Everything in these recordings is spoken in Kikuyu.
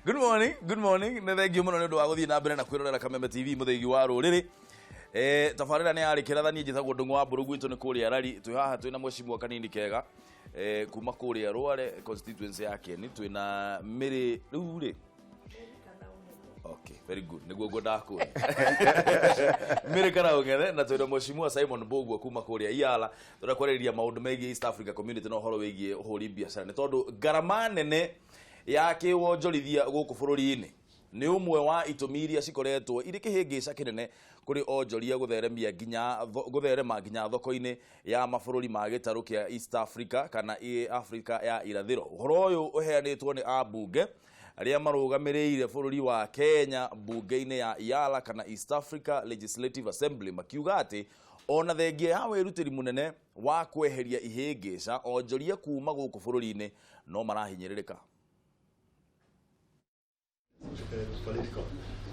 Good morning, good morning. Nĩ thengiũ mũno nĩ ũndũ wa gũthiĩ na mbere na kwĩrorera Kameme TV, mũthĩgi wa rũrĩrĩ. Tabarĩra nĩ yarĩ kĩrathanie. Njĩtagwo Ndũng'ũ wa Mbũrũ, gwitũ nĩ kũrĩa Rari. Twĩ haha twĩna mwecimwa Kanini Kega kuma kũrĩa Rware, constituency ya Kieni. Twĩna Mĩrĩ rĩu rĩ. Okay, very good. Nĩguo ngwendaga kuona. Mĩrĩ kana ũng'ethe na twĩna Mheshimiwa Simon Mbugua kuma kũrĩa Iala. Tũrenda kwarĩrĩria maũndũ megiĩ East Africa Community na ũhoro wĩgiĩ ũhũri biacara, nĩ tondũ ngarama nene ya kĩwonjorithia gũkũ bũrũri-inĩ nĩ ũmwe wa itũmi iria cikoretwo irĩ kĩhĩngĩca kĩnene kũrĩ onjoria gũtherema nginya thoko-inĩ ya mabũrũri ma gĩtarũ kĩa East Africa kana Africa ya irathĩro. Ũhoro ũyũ ũheanĩtwo nĩ ambunge arĩa marũgamĩrĩire bũrũri wa Kenya mbunge-inĩ ya IALA kana East Africa Legislative Assembly, makiuga atĩ ona thengia ya wĩrutĩri mũnene wa kweheria ihĩngĩca, onjoria kuma gũkũ bũrũri-inĩ no marahinyĩrĩrĩka.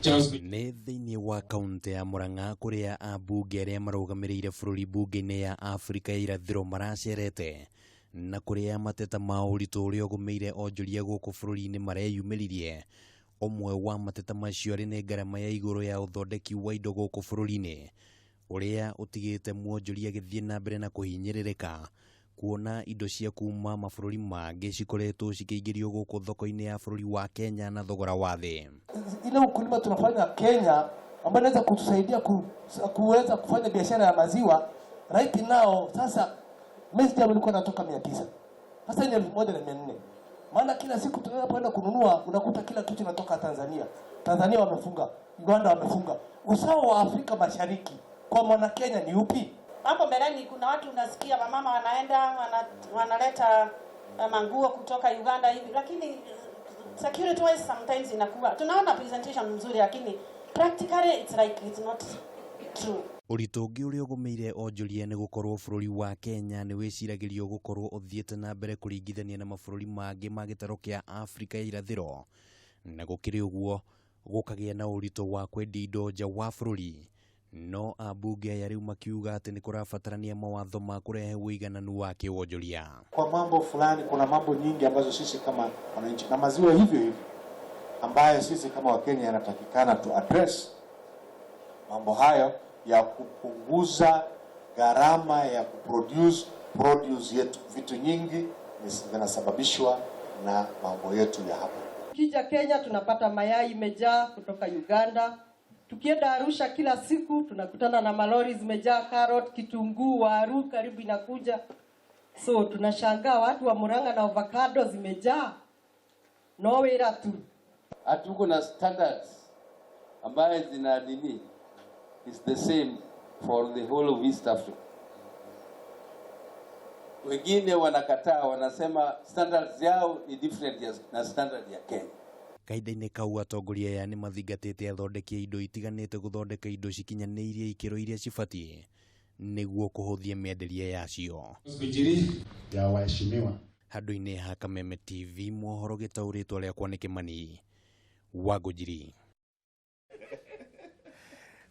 Nĩ thĩinĩ wa kaunti ya Murang'a kũrĩa ambunge arĩa marũgamĩrĩire bũrũri mbunge-inĩ ya Afrika ya irathĩro maracerete, na kũrĩa mateta ma ũritũ ũrĩa ũgũmĩire onjoria gũkũ bũrũri-inĩ mareyumĩririe. Ũmwe wa mateta macio arĩ nĩ ngarama ya igũrũ ya ũthondeki wa indo gũkũ bũrũri-inĩ, ũrĩa ũtigĩte mwonjoria agĩthiĩ na mbere na kũhinyĩrĩrĩka kuona indo cia kuma mabũrũri mangĩ cikoretwo cikĩingĩrio gũkũ thoko-inĩ ya bũrũri wa Kenya na thogora wa thĩ. Ile ukulima tunafanya Kenya ambayo inaweza kutusaidia kuweza kufanya biashara ya maziwa right now. Sasa message ilikuwa inatoka 900, sasa ni 1400. Maana kila siku tunapoenda kununua, unakuta kila kitu inatoka Tanzania. Tanzania wamefunga, Uganda wamefunga. Usawa wa Afrika Mashariki kwa mwana Kenya ni upi? Hapo mbeleni kuna watu unasikia wamama wanaenda wanaleta manguo kutoka Uganda hivi, lakini security wise sometimes inakuwa tunaona presentation mzuri, lakini practically it's like it's not true. Ũritũ ũngĩ ũrĩa ũgũmĩire onjoria nĩ gũkorwo bũrũri wa Kenya nĩ wĩciragĩrio gũkorwo ũthiĩte na mbere kũringithania na mabũrũri mangĩ ma gĩtarũ kĩa Afrika ya irathĩro, na gũkĩrĩ ũguo gũkagĩa na ũritũ wa kwendia indo nja wa bũrũri. No ambunge aya rĩu makiuga atĩ nĩ kũrabatarania mawatho ma kũrehe ũigananu wa kĩwonjoria. Kwa mambo fulani, kuna mambo nyingi ambazo sisi kama wananchi na maziwa hivyo hivyo, ambayo sisi kama Wakenya yanatakikana tu address mambo hayo ya kupunguza gharama ya kuproduce produce yetu. Vitu nyingi vinasababishwa na mambo yetu ya hapa. Tukija Kenya tunapata mayai imejaa kutoka Uganda. Tukienda Arusha kila siku tunakutana na malori zimejaa carrot, kitunguu, waru karibu inakuja. So tunashangaa watu wa Murang'a na avocado zimejaa. No wĩra tu. Hatuko na standards ambaye zina nini is the same for the whole of East Africa. Wengine wanakataa, wanasema standards yao ni different na standard ya Kenya. Kahinda-inĩ kau, atongoria aya nĩ mathingatĩte athondeki a indo itiganĩte gũthondeka indo cikinyanĩirie ikĩro iria cibatiĩ nĩguo kũhũthia mĩenderie yacio. Ya waheshimiwa. Handũ-inĩ ha Kameme TV mohoro, gĩtaũrĩtwo rĩakwa nĩ Kĩmani wa Ngũnjiri.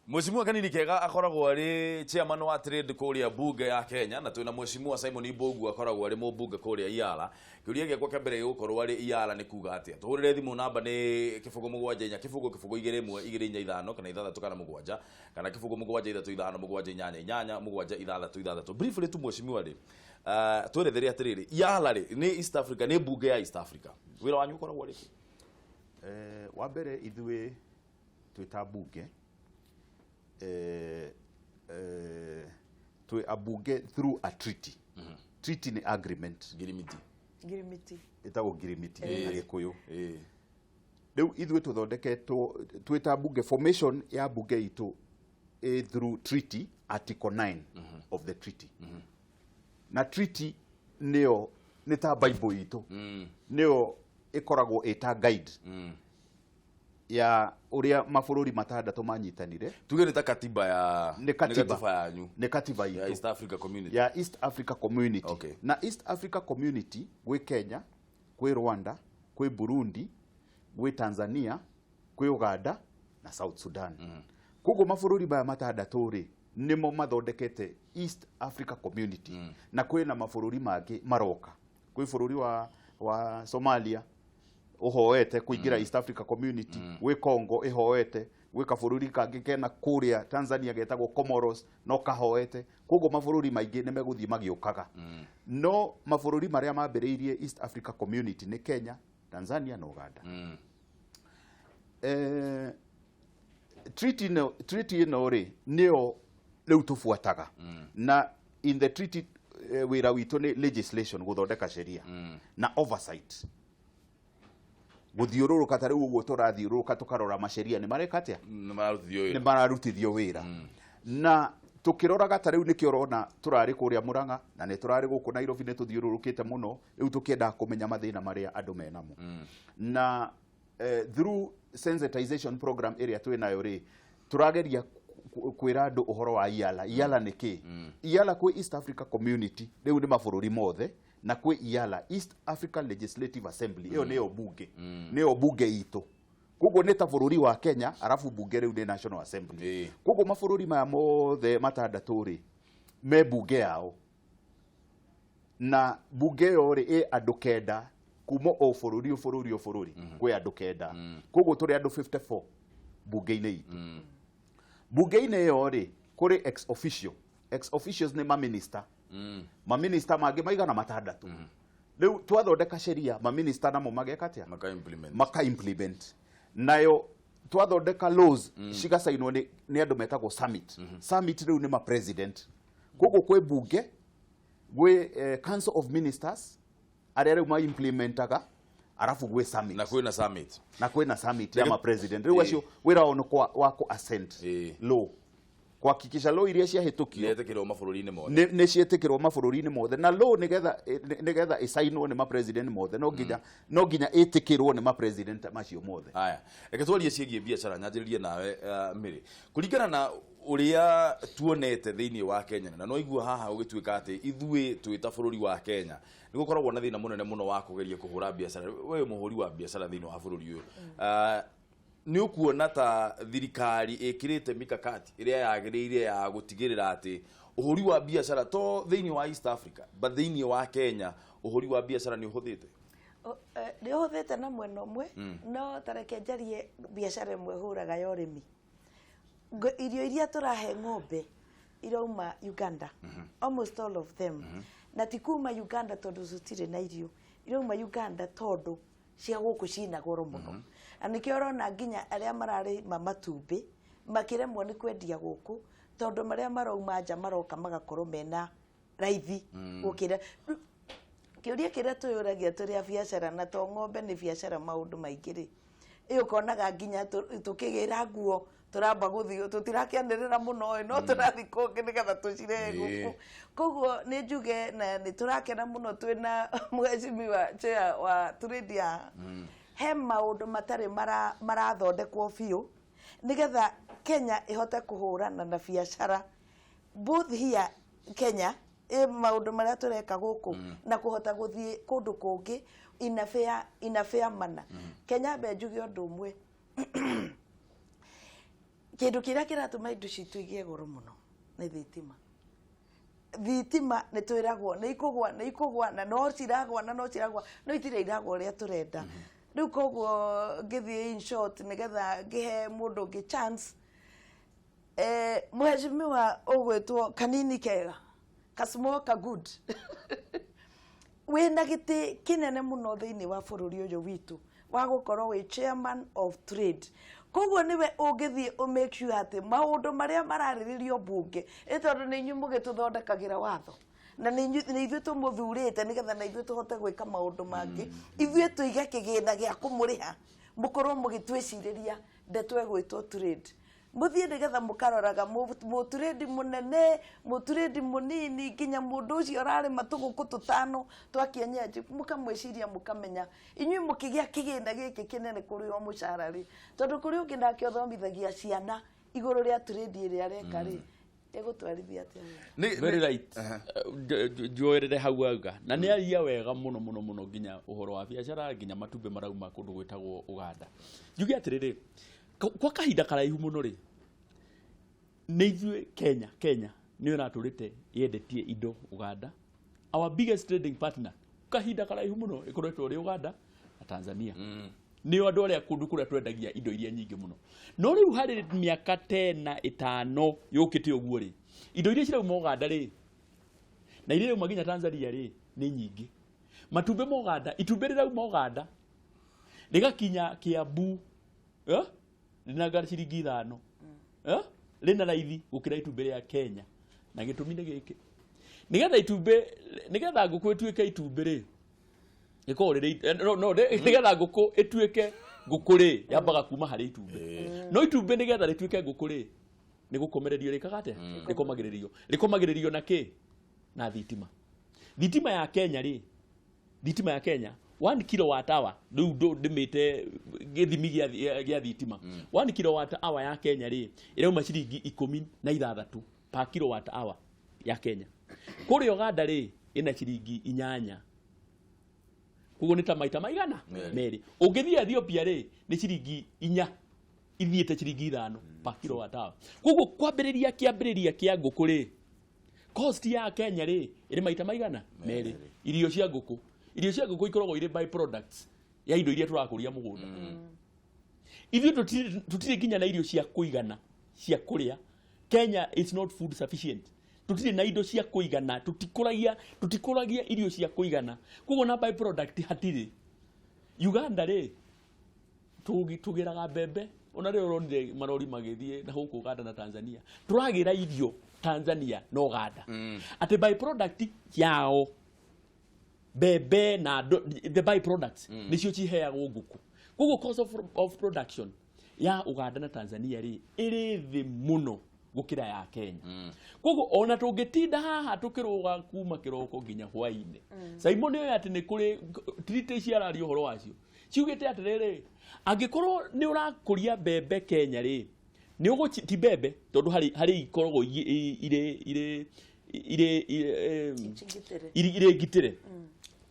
Mheshimiwa Kanini Kega akoragwo arĩ chairman wa trade kũrĩa bunge ya Kenya, na twĩna Mheshimiwa Simon Mbugua akoragwo arĩ mũmbunge kũrĩa Iala. Kĩũria gĩakwa kĩa mbere gĩgũkorwo arĩ, Iala nĩ kuga atĩa? Tũhũrĩre thimũ, namba nĩ 074 0 0 2 1 2 4 5 kana 6 kana 7 kana 0 7 3 5 7 8 8 7 6 6. Briefly tu, Mheshimiwa rĩ, twerethere atĩrĩrĩ, Iala rĩ, nĩ East Africa, nĩ bunge ya East Africa, wĩra wanyu ũkoragwo rĩ? Wa mbere, ithuĩ twĩ ta bunge, twĩ abunge through a treaty. Treaty nĩ agreement. Ngirimiti. Ngirimiti. Ĩtagwo ngirimiti na Gĩkũyũ. Rĩu ithuĩ tũthondeketwo twĩ ta bunge, formation ya bunge itũ ĩ through treaty, article 9 of the treaty. Na treaty nĩyo nĩ ta bible itũ, nĩyo ĩkoragwo ĩ ta guide ya ũrĩa mabũrũri matandatũ manyitanire. Tuge nĩ ta katiba ya Nĩ katiba. Katiba yanyu. Nĩ katiba ya itũ. East Africa Community. Ya East Africa Community. Na East Africa Community gwĩ Kenya, kwĩ Rwanda, kwĩ Burundi, gwĩ Tanzania, kwĩ Uganda na South Sudan. Koguo mabũrũri maya matandatũ rĩ, nĩmo mathondekete East Africa Community. Na kwĩ na mabũrũri mangĩ maroka, kwĩ bũrũri wa Somalia. Ũhoete kũingĩra East Africa Community. Gwĩ Congo ĩhoete, gwĩ kabũrũri kangĩ kena kũrĩa Tanzania getagwo Comoros no kahoete. Koguo mabũrũri maingĩ nĩ megũthiĩ magĩũkaga, no mabũrũri marĩa mambĩrĩirie East Africa Community nĩ Kenya, Tanzania na Uganda. Treaty ĩno rĩ, nĩyo rĩu tũbuataga, na in the treaty wĩra witũ nĩ legislation, gũthondeka sheria, na oversight, gũthiũrũrũka. Ta rĩu ũguo tũrathiũrũrũka tũkarora maceria nĩ mareka atĩa, nĩ mararutithio nĩ wĩra. Mararutithio wĩra. Na tũkĩroraga ta rĩu nĩkĩo ũrona tũrarĩ kũrĩa Mũrang'a na nĩ tũrarĩ gũkũ Nairobi, nĩ tũthiũrũrũkĩte mũno rĩu tũkĩendaga kũmenya mathĩna marĩa andũ menamo. Na through sensitization program ĩrĩa twĩ nayo rĩ, tũrageria kwĩra andũ ũhoro wa IALA. IALA nĩ kĩ? IALA kwĩ East Africa Community, rĩu nĩ mabũrũri mothe, na kwĩ IALA, East African Legislative Assembly, ĩyo nĩyo bunge, nĩyo bunge itũ. Koguo nĩ ta bũrũri wa Kenya, arabu bunge rĩu nĩ National Assembly. Koguo mabũrũri maya mothe matandatũ rĩ, me bunge yao, na bunge ĩyo rĩ, ĩ andũ 9 kuma o bũrũri, o bũrũri, o bũrũri kwĩ andũ 9. Koguo tũrĩ andũ 54 bunge-inĩ itũ. Bunge-inĩ ĩyo rĩ, kũrĩ ex officio. Ex officios nĩ maminista, maminista mangĩ maigana 6. Rĩu twathondeka sheria, maminista namo mageka atĩa? Maka implement. Maka implement. Nayo twathondeka laws, cigacainwo nĩ andũ metagwo summit. Summit rĩu nĩ ma president. Koguo kwĩ bunge, gwĩ council of ministers arĩa rĩu ma-implementaga, arabu gwĩ summit. Na kwĩna summit. Na kwĩna summit ya ma president. Rĩu acio wĩra wao nĩ wa ku assent law, kuhakikisha law iria ciahĩtũkio nĩ mabũrũri-inĩ mothe. Nĩ ciĩtĩkĩrwo mabũrũri-inĩ mothe. Na law nĩgetha ĩcainwo nĩ ma-president mothe, no nginya ĩtĩkĩrwo nĩ ma-president macio mothe. Haya, reke twarie ciĩgiĩ biacara. Nyanjĩrĩrie nawe, Mary. Kũringana na ũrĩa tuonete thĩinĩ wa Kenya, na no igua haha ũgĩtuĩka atĩ ithuĩ twĩ ta bũrũri wa Kenya nĩ gũkoragwo na thĩna mũnene mũno wa kũgeria kũhũra biacara. We wĩ mũhũri wa biacara thĩinĩ wa bũrũri ũyũ. Nĩ ũkuona ta thirikari ĩkĩrĩte mikakati ĩrĩa yagĩrĩire ya gũtigĩrĩra atĩ ũhũri wa biacara to thĩinĩ wa East Africa but thĩinĩ wa Kenya ũhũri wa biacara nĩ ũhũthĩte? Nĩ ũhũthĩte na mwena ũmwe, no tareke njarie biacara ĩmwe hũraga ya ũrĩmi. Irio iria tũrahe ng'ombe irauma Uganda, almost all of them. Na ti kuma Uganda tondũ tũtirĩ na irio, irauma Uganda tondũ cia gũkũ cina goro mũno. Na nĩkĩo ũrona nginya arĩa mararĩma matumbĩ makĩremwo nĩ kwendia gũkũ, tondũ marĩa marauma nja maroka magakorwo mena raithi gũkĩra. Kĩũria kĩrĩa twĩyũragia tũrĩ a biacara, na to ng'ombe, nĩ biacara maũndũ maingĩ rĩ, ĩ ũkonaga nginya tũkĩgĩra nguo tũramba gũthiĩ, tũtirakĩanĩrĩra mũno ĩ, no tũrathiĩ kũngĩ nĩgetha tũcirehe gũkũ. Koguo nĩ njuge na nĩ tũrakena mũno twĩna mheshimiwa chair wa trade haha. He maũndũ matarĩ marathondekwo biũ nĩgetha Kenya ĩhote kũhũrana na biacara, both here Kenya, ĩ maũndũ marĩa tũreka gũkũ, na kũhota gũthiĩ kũndũ kũngĩ in a fair manner. Kenya mbe njuge ũndũ ũmwe, kĩndũ kĩrĩa kĩratũma indo citũ igĩe goro mũno nĩ thitima. Thitima nĩ twĩragwo nĩ ikũgwa, nĩ ikũgwa, na no ciragwa, na no ciragwa, no itirĩ iragwa ũrĩa tũrenda rĩu. Koguo ngĩthiĩ in short nĩgetha ngĩhe mũndũ ũngĩ chance, mheshimiwa ũgwĩtwo Kanini Kega, ka small ka good, wĩna gĩtĩ kĩnene mũno thĩinĩ wa bũrũri ũyũ witũ wa gũkorwo wĩ chairman of trade. Koguo nĩwe ũngĩthiĩ ũ make sure atĩ maũndũ marĩa mararĩrĩrio mbunge, ĩ tondũ nĩ inyuĩ mũgĩtũthondekagĩra watho, na nĩ ithuĩ tũmũthurĩte nĩgetha na ithuĩ tũhote gwĩka maũndũ mangĩ, ithuĩ tũige kĩgĩna gĩa kũmũrĩha, mũkorwo mũgĩtwĩcirĩria ndeto ĩgwĩtwo trade, mũthiĩ nĩgetha mũkaroraga mũturĩndi mũnene, mũturĩndi mũnini, nginya mũndũ ũcio ũrarĩma tũgũkũ tũtano twa kienyeji, mũkamwĩciria, mũkamenya inyuĩ mũkĩgĩa kĩgĩna gĩkĩ kĩnene kũrĩ o mũcara rĩ, tondũ kũrĩ ũngĩ nake ũthomithagia ciana igũrũ rĩa trade ĩrĩa areka rĩ, ĩgũtwarithia atĩa wĩra? Very right. Njoerere hau auga na nĩ aria wega mũno mũno mũno, nginya ũhoro wa biacara, nginya matumbĩ marauma kũndũ gwĩtagwo Uganda. Njuge atĩrĩrĩ, kwa kahinda karaihu mũno rĩ, nĩ ithuĩ Kenya nĩyo ĩratũrĩte yendetie indo Uganda. Our biggest trading partner kahinda karaihu mũno ĩkoretwo ĩrĩ Uganda na na Tanzania. Nĩo andũ arĩa kũndũ kũrĩa twendagia indo iria nyingĩ mũno. No rĩu harĩ mĩaka tena ĩtano yũkĩte ũguo rĩ, indo iria cirauma Uganda rĩ, na iria irauma nginya Tanzania rĩ, nĩ nyingĩ. Matumbĩ ma Uganda, itumbĩ rĩrauma Uganda rĩgakinya Kiambu, eh? Rĩna ciringi 5, eh? Rĩna raithi gũkĩra itumbĩ rĩa Kenya. Na gĩtũmi nĩ gĩkĩ, nĩgetha itumbĩ, nĩgetha ngũkũ ĩtuĩke itumbĩ rĩ, ĩkoragwo rĩrĩ no, no, nĩgetha ngũkũ ĩtuĩke ngũkũ rĩ, yambaga kuma harĩ itumbĩ. No itumbĩ nĩgetha rĩtuĩke ngũkũ rĩ, nĩ gũkomererio rĩkaga atĩa? Rĩkomagĩrĩrio. Rĩkomagĩrĩrio na kĩ? Na thitima. Thitima ya Kenya rĩ, thitima ya Kenya 1 kilowatt hour, rĩu ndĩmĩte gĩthimi gĩa thitima, 1 kilowatt hour ya Kenya rĩ, ĩrauma ciringi 16 per kilowatt hour ya Kenya. Kũrĩa Uganda rĩ, ĩna ciringi 8. Koguo nĩ ta maita maigana? Merĩ. Ũngĩthiĩ Ethiopia rĩ, nĩ ciringi 4, ithiĩte ciringi 5 per kilowatt hour. Koguo kwambĩrĩria kĩambĩrĩria kĩa ngũkũ rĩ, cost ya Kenya rĩ, ĩrĩ maita maigana? Merĩ. Irio cia ngũkũ, irio cia ngũkũ ikoragwo irĩ by products ya indo iria tũrakũria mũgũnda. Ithuĩ tũtirĩ nginya na irio cia kũigana cia kũrĩa. Kenya is not food sufficient. Tũtirĩ na indo cia kũigana, tũtikũragia irio cia kũigana, koguo na by product hatirĩ. Uganda rĩ, tũgĩraga mbembe, ona rĩrĩa ũronire marori magĩthiĩ na gũkũ Uganda na Tanzania, tũragĩra irio Tanzania na Uganda, atĩ by product yao mbembe na the by products nĩcio ciheagwo ngũkũ. Koguo cost of production ya Uganda na Tanzania rĩ, ĩrĩ thĩ mũno gũkĩra ya Kenya. Koguo ona tũngĩtinda haha tũkĩrũga kuma kĩroko nginya hwainĩ, Simon nĩ atĩ nĩ kũrĩ treaty ici araria ũhoro wacio, ciugĩte atĩrĩrĩ, angĩkorwo nĩ ũrakũria mbembe Kenya rĩ, nĩ ũgũci ti mbembe, tondũ harĩ ikoragwo irĩ irĩ irĩ Ngitĩre. Irĩ ngitĩre.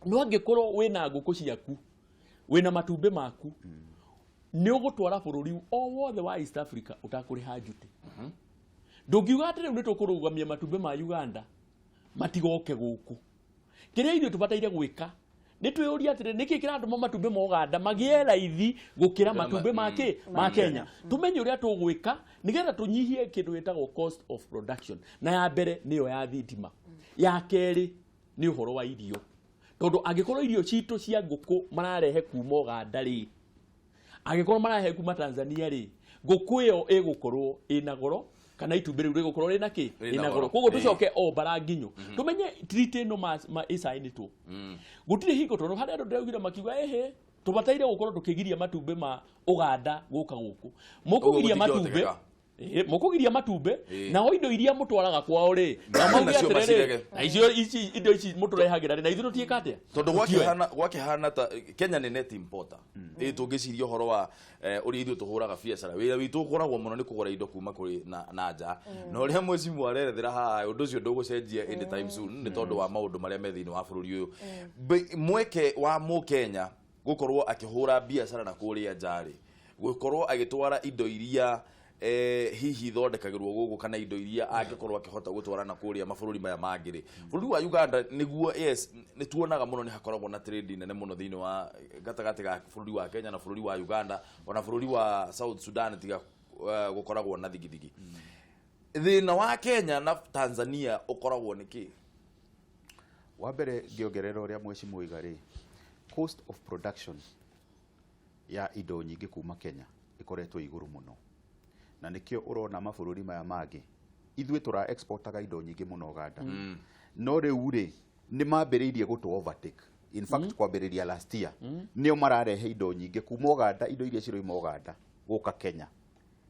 No angĩkorwo wĩna ngũkũ ciaku, wĩna matumbĩ maku, nĩ ũgũtwara bũrũri o wothe wa East Africa ũtakũrĩha njuti. Ndũngiuga atĩ rĩu nĩ tũkũrũgamia matumbĩ ma Uganda matigoke gũkũ. Kĩrĩa ithuĩ tũbataire gwĩka nĩ twĩyũrie atĩrĩ, nĩkĩ kĩratũma matumbĩ ma Uganda magĩe raithi gũkĩra matumbĩ ma kĩ? Ma Kenya. Tũmenye ũrĩa tũgwĩka nĩgetha tũnyihie kĩndũ gĩtagwo cost of production. Na ya mbere nĩyo ya thitima, ya kerĩ nĩ ũhoro wa irio, tondũ angĩkorwo irio citũ cia ngũkũ mararehe kuma Uganda rĩ, angĩkorwo mararehe kuma Tanzania rĩ, ngũkũ ĩyo ĩgũkorwo ĩna goro, kana itumbĩ rĩu rĩgũkorwo rĩna kĩ? Rĩna rĩna goro. Goro. Koguo tũcoke o mbara nginyo, tũmenye treaty ĩno ĩcainĩtwo gũtirĩ hingo, tondũ harĩ andũ ndĩraugire makiuga ĩhĩ, tũbataire gũkorwo tũkĩgiria matumbĩ ma Uganda gũka gũkũ. Mũkũgiria matumbĩ gũtingĩhotekeka. Mũkũgiria matumbĩ, nao indo iria mũtwaraga kwao rĩ, na mauge Nacio atĩrĩrĩ, macirege. Na icio ici indo ici mũtũrehagĩra rĩ, na ithuĩ tũtiĩka atĩa? Tondũ Tũtioe. gwakĩhana ta Kenya nĩ net importer. Ĩ tũngĩciria ũhoro wa ũrĩa ithuĩ tũhũraga biacara, wĩra witũ ũkoragwo mũno nĩ kũgũra indo kuma kũrĩ na nja. Na ũrĩa mwecimu arerethera haha, ũndũ ũcio ndũgũcenjia anytime soon, nĩ tondũ wa maũndũ marĩa me thĩinĩ wa bũrũri ũyũ. Mweke wa mũkenya gũkorwo akĩhũra biacara na kũrĩa nja rĩ, gũkorwo agĩtwara indo iria hihi ithondekagĩrwo gũkũ, kana indo iria angĩkorwo akĩhota gũtwara na kũrĩa mabũrũri maya mangĩ rĩ, bũrũri wa Uganda nĩguo, yes, nĩ tuonaga mũno nĩ hakoragwo na trade nene mũno thĩinĩ wa gatagatĩ ga bũrũri wa Kenya na bũrũri wa Uganda, ona bũrũri wa South Sudan, tiga gũkoragwo na thigithigi. Thĩna wa Kenya na Tanzania ũkoragwo nĩ kĩ? Wa mbere, ngĩongerera ũrĩa mwecimu oiga rĩ, cost of production ya indo nyingĩ kuma Kenya ĩkoretwo igũrũ mũno, na nĩkĩo ũrona mabũrũri maya mangĩ, ithuĩ tũra exportaga indo nyingĩ mũno Uganda, no rĩu rĩ, nĩ mambĩrĩirie gũtũ overtake. In fact, kwambĩrĩria last year nĩo mararehe indo nyingĩ kuma Uganda. Indo iria ciroima Uganda gũka Kenya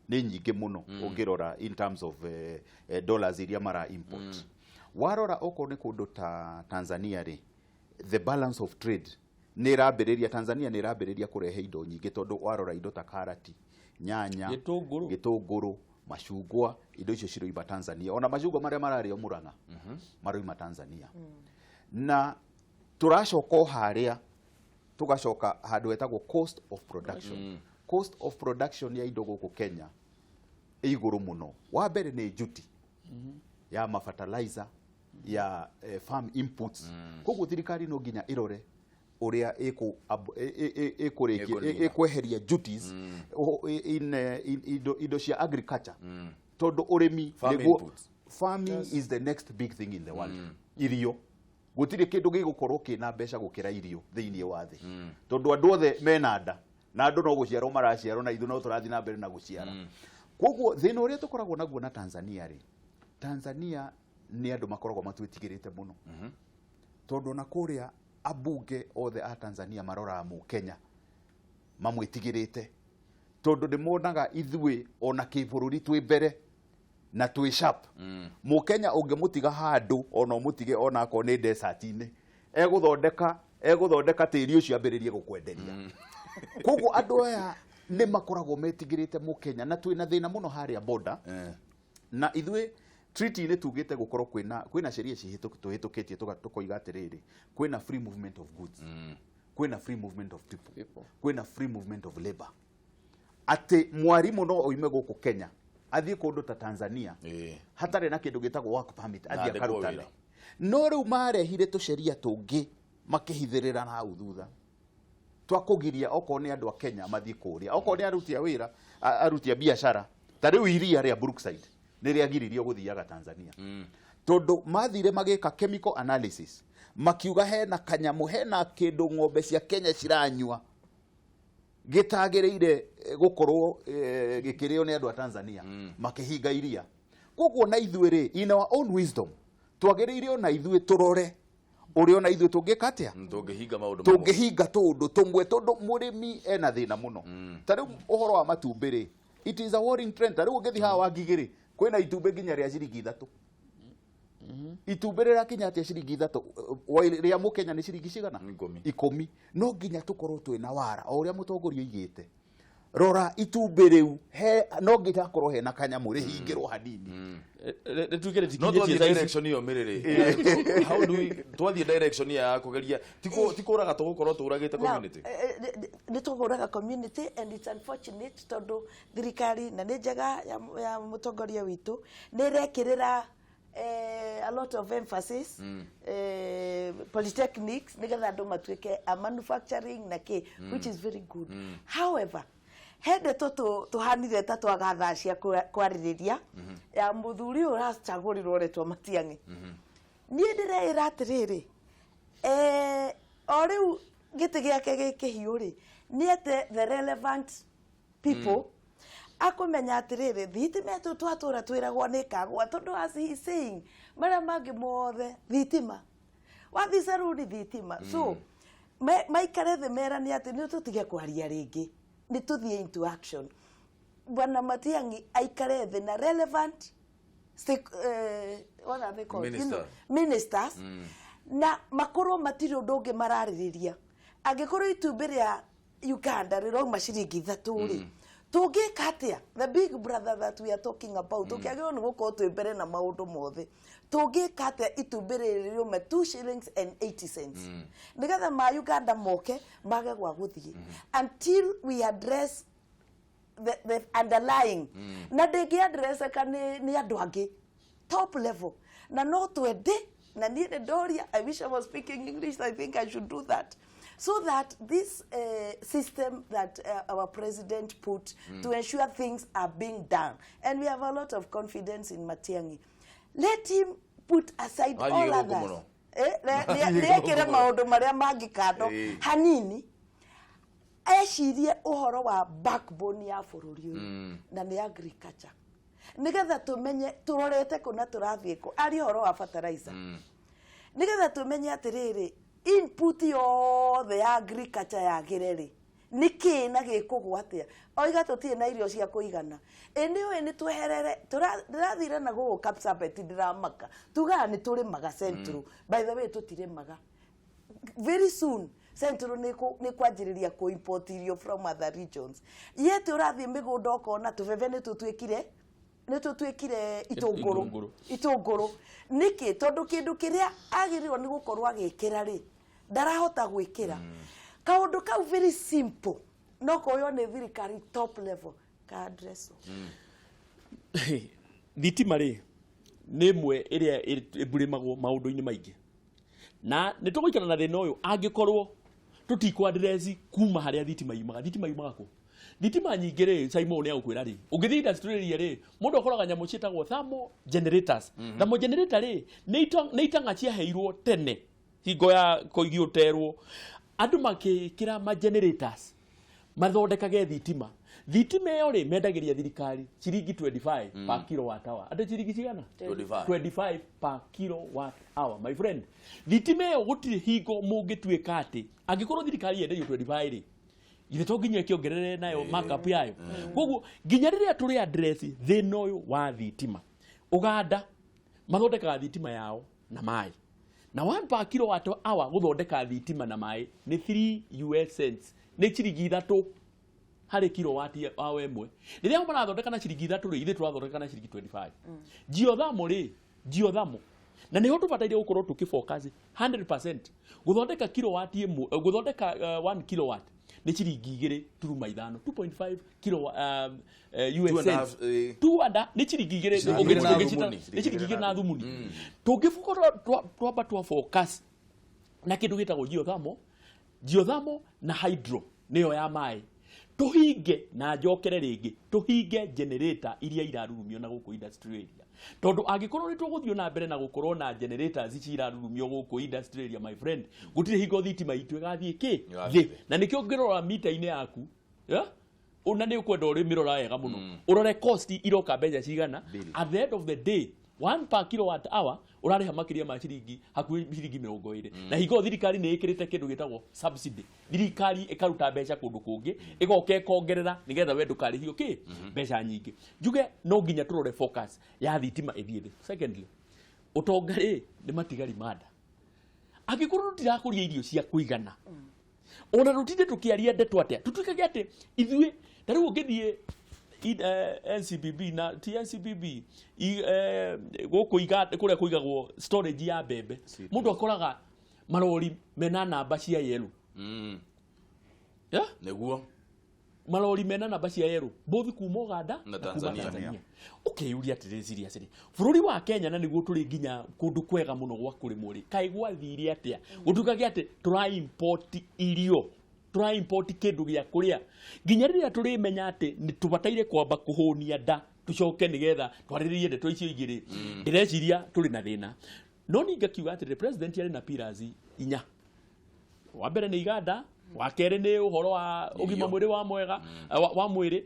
nĩ nyingĩ mũno, ũngĩrora in terms of dollars iria mara import. Warora okorwo nĩ kũndũ ta Tanzania rĩ, the balance of trade nĩ ĩrambĩrĩria, Tanzania nĩ ĩrambĩrĩria kũrehe indo nyingĩ, tondũ warora indo ta karati, nyanya, Gĩtũngũrũ. Gĩtũngũrũ, macungwa, indo icio ciroima Tanzania. Ona macungwa marĩa mararĩo Murang'a maroima Tanzania. Na tũracoka o harĩa, tũgacoka handũ hetagwo cost of production. Cost of production ya indo gũkũ Kenya ĩ igũrũ mũno. Wa mbere nĩ duty ya ma fertilizer, ya farm inputs. Koguo thirikari no nginya ĩrore Ũrĩa ĩkũrĩkia Ĩkũnina. ĩkweheria duties in indo cia agriculture, tondũ ũrĩmi Farm inputs. Farming is the next big thing in the world. Irio, gũtirĩ kĩndũ gĩgũkorwo kĩna mbeca gũkĩra irio thĩinĩ wa thĩ, tondũ andũ othe mena nda na andũ no gũciarwo maraciarwo, na ithuĩ no tũrathiĩ na mbere na gũciara. Koguo thĩna ũrĩa tũkoragwo naguo na Tanzania rĩ, Tanzania nĩ andũ makoragwo matwĩtigĩrĩte mũno, tondũ ona kũrĩa ambunge othe a Tanzania maroraga Mũkenya mamwĩtigĩrĩte, tondũ nĩ monaga ithuĩ ona kĩbũrũri twĩ mbere na twĩ sharp. Mũkenya ũngĩmũtiga handũ, ona ũmũtige ona akorwo nĩ desert-inĩ, egũthondeka tĩri ũcio ambĩrĩrie gũkwenderia. Koguo andũ aya nĩ makoragwo metigĩrĩte Mũkenya, na twĩna thĩna mũno harĩa border. Na ithuĩ treaty-inĩ tugĩte gũkorwo kwĩna sheria tũhĩtũkĩtie, tũkoiga atĩrĩrĩ, kwĩna free movement of goods, kwĩna free movement of people, kwĩna free movement of labor, atĩ mwarimũ no oime gũkũ Kenya athiĩ kũndũ ta Tanzania hatarĩ na kĩndũ gĩtagwo work permit, athiĩ andĩkwo akarutane. wĩra. No rĩu marehire tũceria tũngĩ makĩhithĩrĩra na hau thutha twakũgiria okorwo nĩ andũ a Kenya mathiĩ kũrĩa, okorwo nĩ aruti a wĩra, aruti a biacara. Ta rĩu iria rĩa Brookside nĩ rĩagiririo gũthiaga Tanzania, tondũ mathire magĩka chemical analysis, makiuga hena kanyamũ, hena kĩndũ ng'ombe cia Kenya ciranyua gĩtagĩrĩire gũkorwo gĩkĩrĩo nĩ andũ a Tanzania. Makĩhinga iria. Koguo na ithuĩ rĩ, in our own wisdom, twagĩrĩire ona ithuĩ tũrore ũrĩa ona ithuĩ tũngĩka atĩa, Tũngĩhinga maũndũ mamwe. Tũngĩhinga tũũndũ tũmwe, tondũ mũrĩmi ena thĩna mũno. Ta rĩu ũhoro wa matumbĩ rĩ, it is a worrying trend. Ta rĩu ũngĩthiĩ haha Wangigĩ rĩ, kwĩna itumbĩ nginya rĩa ciringi 3. Itumbĩ rĩrakinya atĩa ciringi 3? Rĩa Mũkenya nĩ ciringi cigana? 10. 10. No nginya tũkorwo twĩna wara o ũrĩa mũtongoria oigĩte, rora itumbĩ rĩu he, no nginya hakorwo hena kanyamũ rĩhingĩrwo hanini. Rĩtuĩke No rĩtikinyĩtie twathiĩ thaa ici. direction ĩyo mĩrĩrĩ, how do we twathiĩ direction ĩyo ya kũgeria ti kũraga tũgũkorwo tũragĩte Now, community? Nĩ tũkũraga community, and it's unfortunate tondũ thirikari na nĩ njega ya mũtongoria witũ nĩ ĩrekĩrĩra a lot of emphasis polytechnics, nĩgetha andũ matuĩke a manufacturing na kĩ, which is very good. However, he ndeto tũhanire ta twaga thaa cia kwarĩrĩria ya mũthuri ũyũ ũracagũrirwo retwo Matiang'i. Niĩ ndĩreĩra atĩrĩrĩ, o rĩu gĩtĩ gĩake gĩkĩhiũ rĩ, nĩ ete the relevant people, akũmenya atĩrĩrĩ, thitima ĩtũ twatũra twĩragwo nĩ kagwa, tondũ as he is saying, marĩa mangĩ mothe thitima, wathiĩ saruni thitima. So maikare thĩ merane atĩ nĩ tũtige kwaria rĩngĩ, nĩ tũthiĩ into action. Bwana Matiang'i aikare thĩ na relevant what are they called? Minister. Ministers, na makorwo matirĩ ũndũ ũngĩ mararĩrĩria. Angĩkorwo itumbĩ rĩa Uganda rĩrauma ciringi 3 rĩ, tũngĩka atĩa? The big brother that we are talking about, tũkĩagĩrĩrwo nĩ gũkorwo twĩ mbere na maũndũ mothe, tũngĩka atĩa itumbĩ rĩrĩ rĩume 2 shillings and 80 cents, nĩgetha ma Uganda moke mage gwa gũthiĩ, until we address the underlying, na ndĩngĩ addresseka nĩ andũ angĩ top level. Na no twende, na niĩ nĩ ndoria, I wish I was speaking English. I think I should do that so that this system that our president put to ensure things are being done, and we have a lot of confidence in Matiang'i, let him put aside Wathiĩ all gũkũ others. mũno. Nĩ ekĩre maũndũ marĩa mangĩ kando hanini, ecirie ũhoro wa backbone ya bũrũri ũyũ, na nĩ agriculture, nĩgetha tũmenye tũrorete kũ na tũrathiĩ kũ. Aria ũhoro wa fertilizer, nĩgetha tũmenye atĩrĩrĩ, input yothe ya agriculture yagĩre rĩ, nĩ kĩ na gĩkũgwa atĩa. Oiga tũtirĩ na irio cia kũigana. Ĩ nĩ ũĩ nĩ tweherere ndĩrathire na gũkũ Kapsabet, ndĩramaka tugaga nĩ tũrĩmaga Central. By the way, tũtirĩmaga. Very soon Central nĩ kwanjĩrĩria kũ import irio from other regions, yet ũrathiĩ mĩgũnda ũkona tũbebe nĩ tũtuĩkire itũngũrũ. Itũngũrũ. Itũngũrũ nĩkĩ? Tondũ kĩndũ kĩrĩa agĩrĩirwo nĩ gũkorwo agĩkĩra rĩ, ndarahota gwĩkĩra kaũndũ kau. Very simple, no koywo nĩ thirikari top level ka address. Thitima rĩ, nĩ ĩmwe ĩrĩa ĩmburĩmagwo maũndũ-inĩ maingĩ, na nĩ tũgũikara na thĩna ũyũ angĩkorwo Tũtikũ address kuma harĩa thitima yumaga. Thitima yumaga kũ? Thitima nyingĩ rĩ, Simon nĩ agũkwĩra rĩ, ũngĩthiĩ industry area rĩ, mũndũ akoraga nyamũ ciĩtagwo thermal generators. Thermal generator rĩ, nĩ itang'a ciaheirwo tene hingo ya koigi ũterwo, andũ makĩkĩra ma generators mathondekage thitima. Thitima ĩyo rĩ, mendagĩria thirikari ciringi 25 per kilowatt hour. Andũ ciringi cigana? 25. 25 per kilowatt hour, my friend. Thitima ĩyo gũtirĩ hingo mũngĩtuĩka atĩ angĩkorwo thirikari yenderio 25 rĩ, githĩ to nginya ĩkĩongerere nayo markup yayo? Koguo nginya rĩrĩa tũrĩ address thĩna ũyũ wa thitima, Uganda mathondekaga thitima yao na maĩ, na 1 per kilowatt hour gũthondeka thitima na maĩ nĩ 3 US cents, nĩ ciringi 3 harĩ kilowatt hour ĩmwe. Rĩrĩa marathondeka na ciringi 3 rĩ, ithuĩ tũrathondeka na ciringi 25. Geothermal rĩ, geothermal na nĩho tũbataire gũkorwo tũkĩfocus 100%. Gũthondeka kilowatt ĩmwe, gũthondeka 1 kilowatt nĩ ciringi 2.5, 2.5 kilo US Two and a cents. half, Two and a, nĩ ciringi igĩrĩ, Ciringi igĩrĩ na thumuni. nĩ ciringi 2 na thumuni. Tũngĩkorwo twamba twa focus na kĩndũ gĩtagwo geothermal, geothermal na hydro nĩyo ya maĩ, tũhinge na njokere rĩngĩ, tũhinge generator iria irarurumio na gũkũ industry area, tondũ angĩkorwo nĩ tũgũthiĩ na mbere na gũkorwo na generators ici irarurumio gũkũ industry area, my friend, gũtirĩ hingo thitima itũ ĩgathiĩ kĩ? Ĩgathiĩ thĩ. thĩ. Na nĩkĩo ũngĩrora mita-inĩ yaku, yeah? Ona nĩ ũkwenda ũrĩmĩrora wega mũno, ũrore cost iroka mbeca cigana. At the end of the day, 1 per kilowatt hour ũrarĩha makĩria ma ciringi hakuhĩ ciringi 20, na hingo thirikari nĩ ĩkĩrĩte kĩndũ gĩtagwo subsidy. Thirikari ĩkaruta mbeca kũndũ kũngĩ, ĩgoka ĩkongerera nĩgetha we ndũkarĩhio kĩ mbeca nyingĩ. Njuge no nginya tũrore focus ya thitima ĩthiĩ thĩ. Secondly, ũtonga rĩ nĩ matigari manda. Angĩkorwo tũtirakũria irio cia kũigana, ona rũtinde tũkĩaria ndeto atĩa, tũtuĩkage atĩ ithuĩ ta rĩu ũngĩthiĩ NCBB na ti NCBB gũkũ kũrĩa kũigagwo storage ya mbembe, mũndũ akoraga marori mena namba cia yellow. Yeah? Nĩguo. Marori mena namba cia yellow both kuma Uganda na na kuma Tanzania. Tanzania. Ũkeyũria atĩrĩ, seriously, bũrũri wa Kenya na nĩguo tũrĩ nginya kũndũ kwega mũno gwa kũrĩmwo rĩ, kaĩ gwathire atĩa gũtuĩkage atĩ tũra import irio, tũra import kĩndũ gĩa kũrĩa? Nginya rĩrĩa tũrĩmenya atĩ nĩ tũbataire kwamba kũhũnia nda, tũcoke nĩgetha twarĩrĩrie ndeto icio ingĩ rĩ, ndĩreciria tũrĩ na thĩna. No niĩ ngakiuga atĩrĩrĩ, president arĩ na pillars 4. Wa mbere nĩ iganda, wa kerĩ nĩ ũhoro wa ũgima mwĩrĩ wa mwega wa mwĩrĩ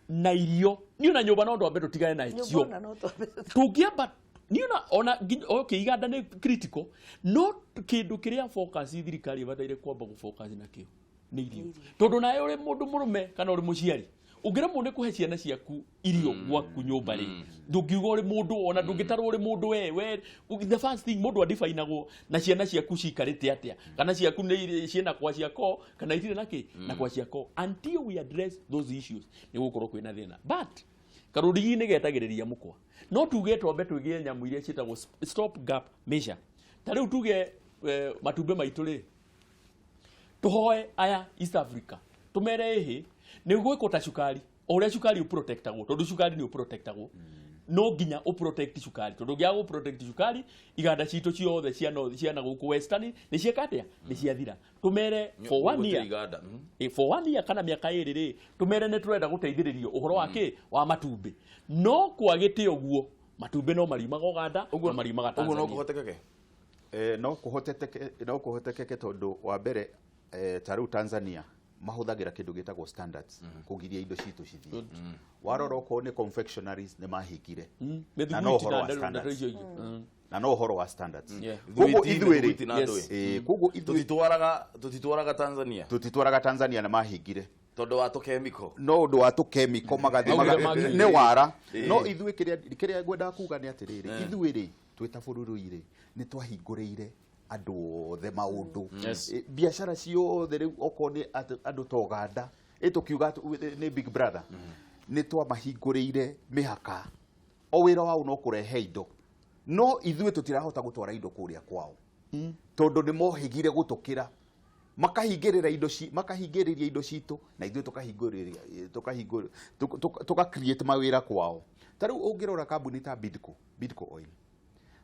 na irio. Niĩ ona nyũmba no ndwambe tũtigane na Nyũmba cio. ona no twambe Tũngĩamba niĩ ona okay, iganda nĩ critical, no kĩndũ kĩrĩa focus thirikari ĩbataire kwamba gũ-focus nakĩo nĩ irio, tondũ nawe ũrĩ mũndũ mũrũme kana ũrĩ mũciari, ũngĩremwo nĩ kũhe ciana ciaku irio gwaku nyũmba rĩ, ndũngiuga ũrĩ mũndũ, ona ndũngĩtarwo ũrĩ mũndũ. We the first thing mũndũ adifainagwo na ciana ciaku cikarĩte atĩa, kana ciaku nĩ ciĩna kwa ciako kana itirĩ na kĩ na kwa ciako. Until we address those issues, nĩ gũkorwo kwĩna thĩna. But karũrigi nĩ getagĩrĩria mũkwa, no tuge twambe twĩgĩe nyamũ iria ciĩtagwo stop gap measure. Ta rĩu tuge matumbĩ maitũ rĩ, tũhoe aya East Africa, tũmere ĩhĩ nĩ gwĩkwo ta cukari, o ũrĩa cukari ũprotectagwo, tondũ cukari nĩ ũprotectagwo, no nginya ũprotect cukari, tondũ ũngĩaga gũprotect cukari, iganda citũ ciothe cia north, cia na gũkũ western nĩ cieka atĩa? Nĩ ciathira. Tũmere for 1 Gũtirĩ year, iganda. For 1 year kana mĩaka 2 rĩ, tũmere nĩ tũrenda gũteithĩrĩrio ũhoro wa kĩ wa matumbĩ. No kwagĩte ũguo, matumbĩ no mariumaga Uganda, no mariumaga Ũguo no Tanzania. kũhotekeke? No kũhotekeke, tondũ wa mbere, ta rĩu Tanzania mahũthagĩra kĩndũ gĩtagwo standards kũgiria indo citũ cithiĩ. Warora okorwo nĩ confectionaries, nĩ mahingire na no Mĩthiguiti ũhoro na wa ndeto standards. icio ingĩ. Na no ũhoro wa standards. Koguo Thwiti, ithuĩ rĩ, mĩthiguiti na ndũĩ. Koguo ithuĩ Tũtitwaraga Tanzania tũtitwaraga Tanzania na mahingire tondũ wa tũkemiko. No ũndũ wa tũkemiko magathiĩ Maugire magĩrĩire. nĩ wara. No ithuĩ kĩrĩa ngwendaga kuga nĩ atĩrĩrĩ, ithuĩ rĩ, twĩ ta bũrũri rĩ, nĩ twahingũrĩire andũ othe maũndũ. Biacara ciothe rĩu, okorwo nĩ andũ ta Uganda, tũkiuga nĩ big brother, nĩ twamahingũrĩire mĩhaka, o wĩra wao no kũrehe indo, no ithuĩ tũtirahota gũtwara indo kũrĩa kwao tondũ nĩ mohĩgire gũtũkĩra, makahingĩrĩra indo ci makahingĩrĩria indo citũ, na ithuĩ tukahingũrĩria tukahingũrĩ tuka create mawĩra kwao. Ta rĩu ũngĩrora kambuni ta Bidco Oil,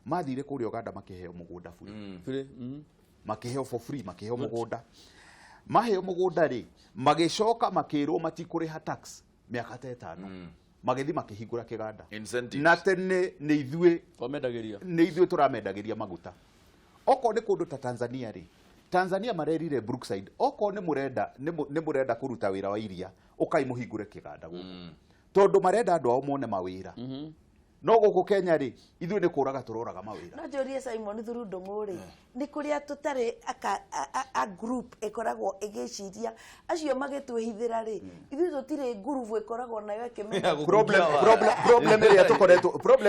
mathire kũrĩa Uganda makĩheo mũgũnda bure. Bure. Makĩheo for free, makĩheo mũgũnda. Maheo mũgũnda rĩ, magĩcoka makĩrwo matikũrĩha tax mĩaka ta 5, magĩthiĩ makĩhingũra kĩganda. Incentives. Na tene nĩ ithuĩ twamendagĩria, nĩ ithuĩ tũramendagĩria maguta. Okorwo nĩ kũndũ ta Tanzania rĩ, Tanzania marerire Brookside, okorwo nĩ mũrenda nĩ mũrenda kũruta wĩra wa iria, ũkai mũhingũre kĩganda gũkũ, tondũ marenda andũ ao mone mawĩra. No gũkũ Kenya rĩ, ithuĩ nĩ kũraga tũroraga mawĩra. No njũrie Simon through Ndũng'ũ rĩ, nĩ kũrĩa tũtarĩ aka a group ĩkoragwo ĩgĩciria acio magĩtwĩhithĩra rĩ, ithuĩ tũtirĩ group ĩkoragwo nayo ĩkĩmenya? Problem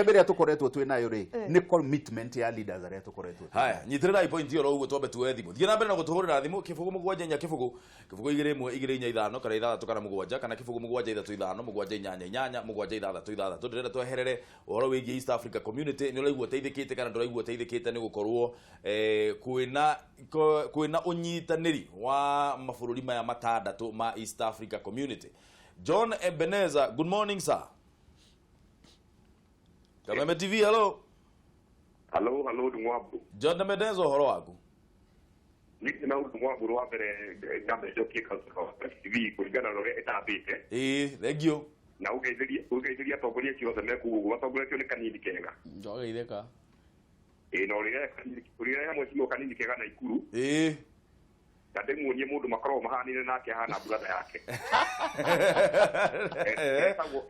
ĩrĩa tũkoretwo twĩ nayo rĩ, nĩ commitment ya leaders arĩa tũkoretwo twĩ. Haya, nyitĩrĩrai point ĩyo ro ũguo, twambe tuoe thimũ. Thiĩ na mbere na gũtũhũrĩra thimũ, 0 7 4 0 0 2 1 2 4 5 kana 6 kana 7 kana 0 7 3 5 7 8 8 7 6 6. Ndĩrenda tweherere ũhoro wĩgiĩ East Africa Community. Nĩ ũraigua ũteithĩkĩte kana ndũraigua ũteithĩkĩte nĩ gũkorwo kwĩna ũnyitanĩri wa mabũrũri maya matandatũ ma East Africa Community? John Ebenezer, good morning, sir. Kameme TV, hello. Hello, hello, Ndung'u. John Ebenezer, ũhoro waku? Niĩ na Ndung'u wa mbere nyambe njokie TV kũringana na ũrĩa ĩtambĩte. Ĩĩ, thank you. Na ũgeithĩrie atongoria acio othe me kũu ũguo matongoretio nĩ Kanini Kega. Njogeithĩka. Ĩĩ, na ũrĩrehe mheshimiwa Kanini Kega na Ikuru. Na ndĩmuonie mũndũ makoragwo mahanine nake, ahana brother yake.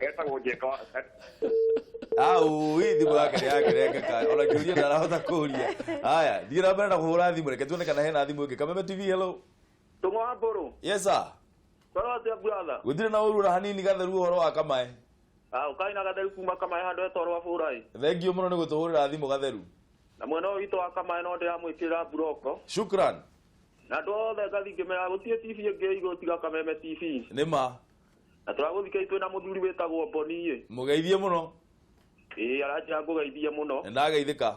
Etagwo Njenga Au, thimũ yake nĩ yakĩrengeka, ona kĩũria ndarahota kũria. Haya, thiĩ na mbere na kũhũra thimũ, reke tuone kana hena thimũ ĩngĩ. Kameme TV, hello. Ndung'u wa Mbũrũ. Yes, sir. Toro atĩa, brother? Gũtirĩ na ũru na hanini, gatheru. Ũhoro wa Kamae? Ah, ũkaina gatheru kuma Kamae handũ hetwo rwa bũrai. Thank you mũno nĩ gũtũhũrĩra thimũ, gatheru. Na mwena ũyũ witũ wa Kamae no ndĩramwĩkĩrĩra mburoko. Shukran. Na andũ othe ngathi ngĩmera gũtirĩ TV ĩngĩ igũrũ tiga Kameme TV. Nĩ ma. Na tũragũthikĩrĩria twĩna mũthuri wĩtagwo Mboni ĩ. Mũgeithie mũno. Ĩĩ, aranjĩra ngũgeithie mũno. Nĩ ndageithĩka.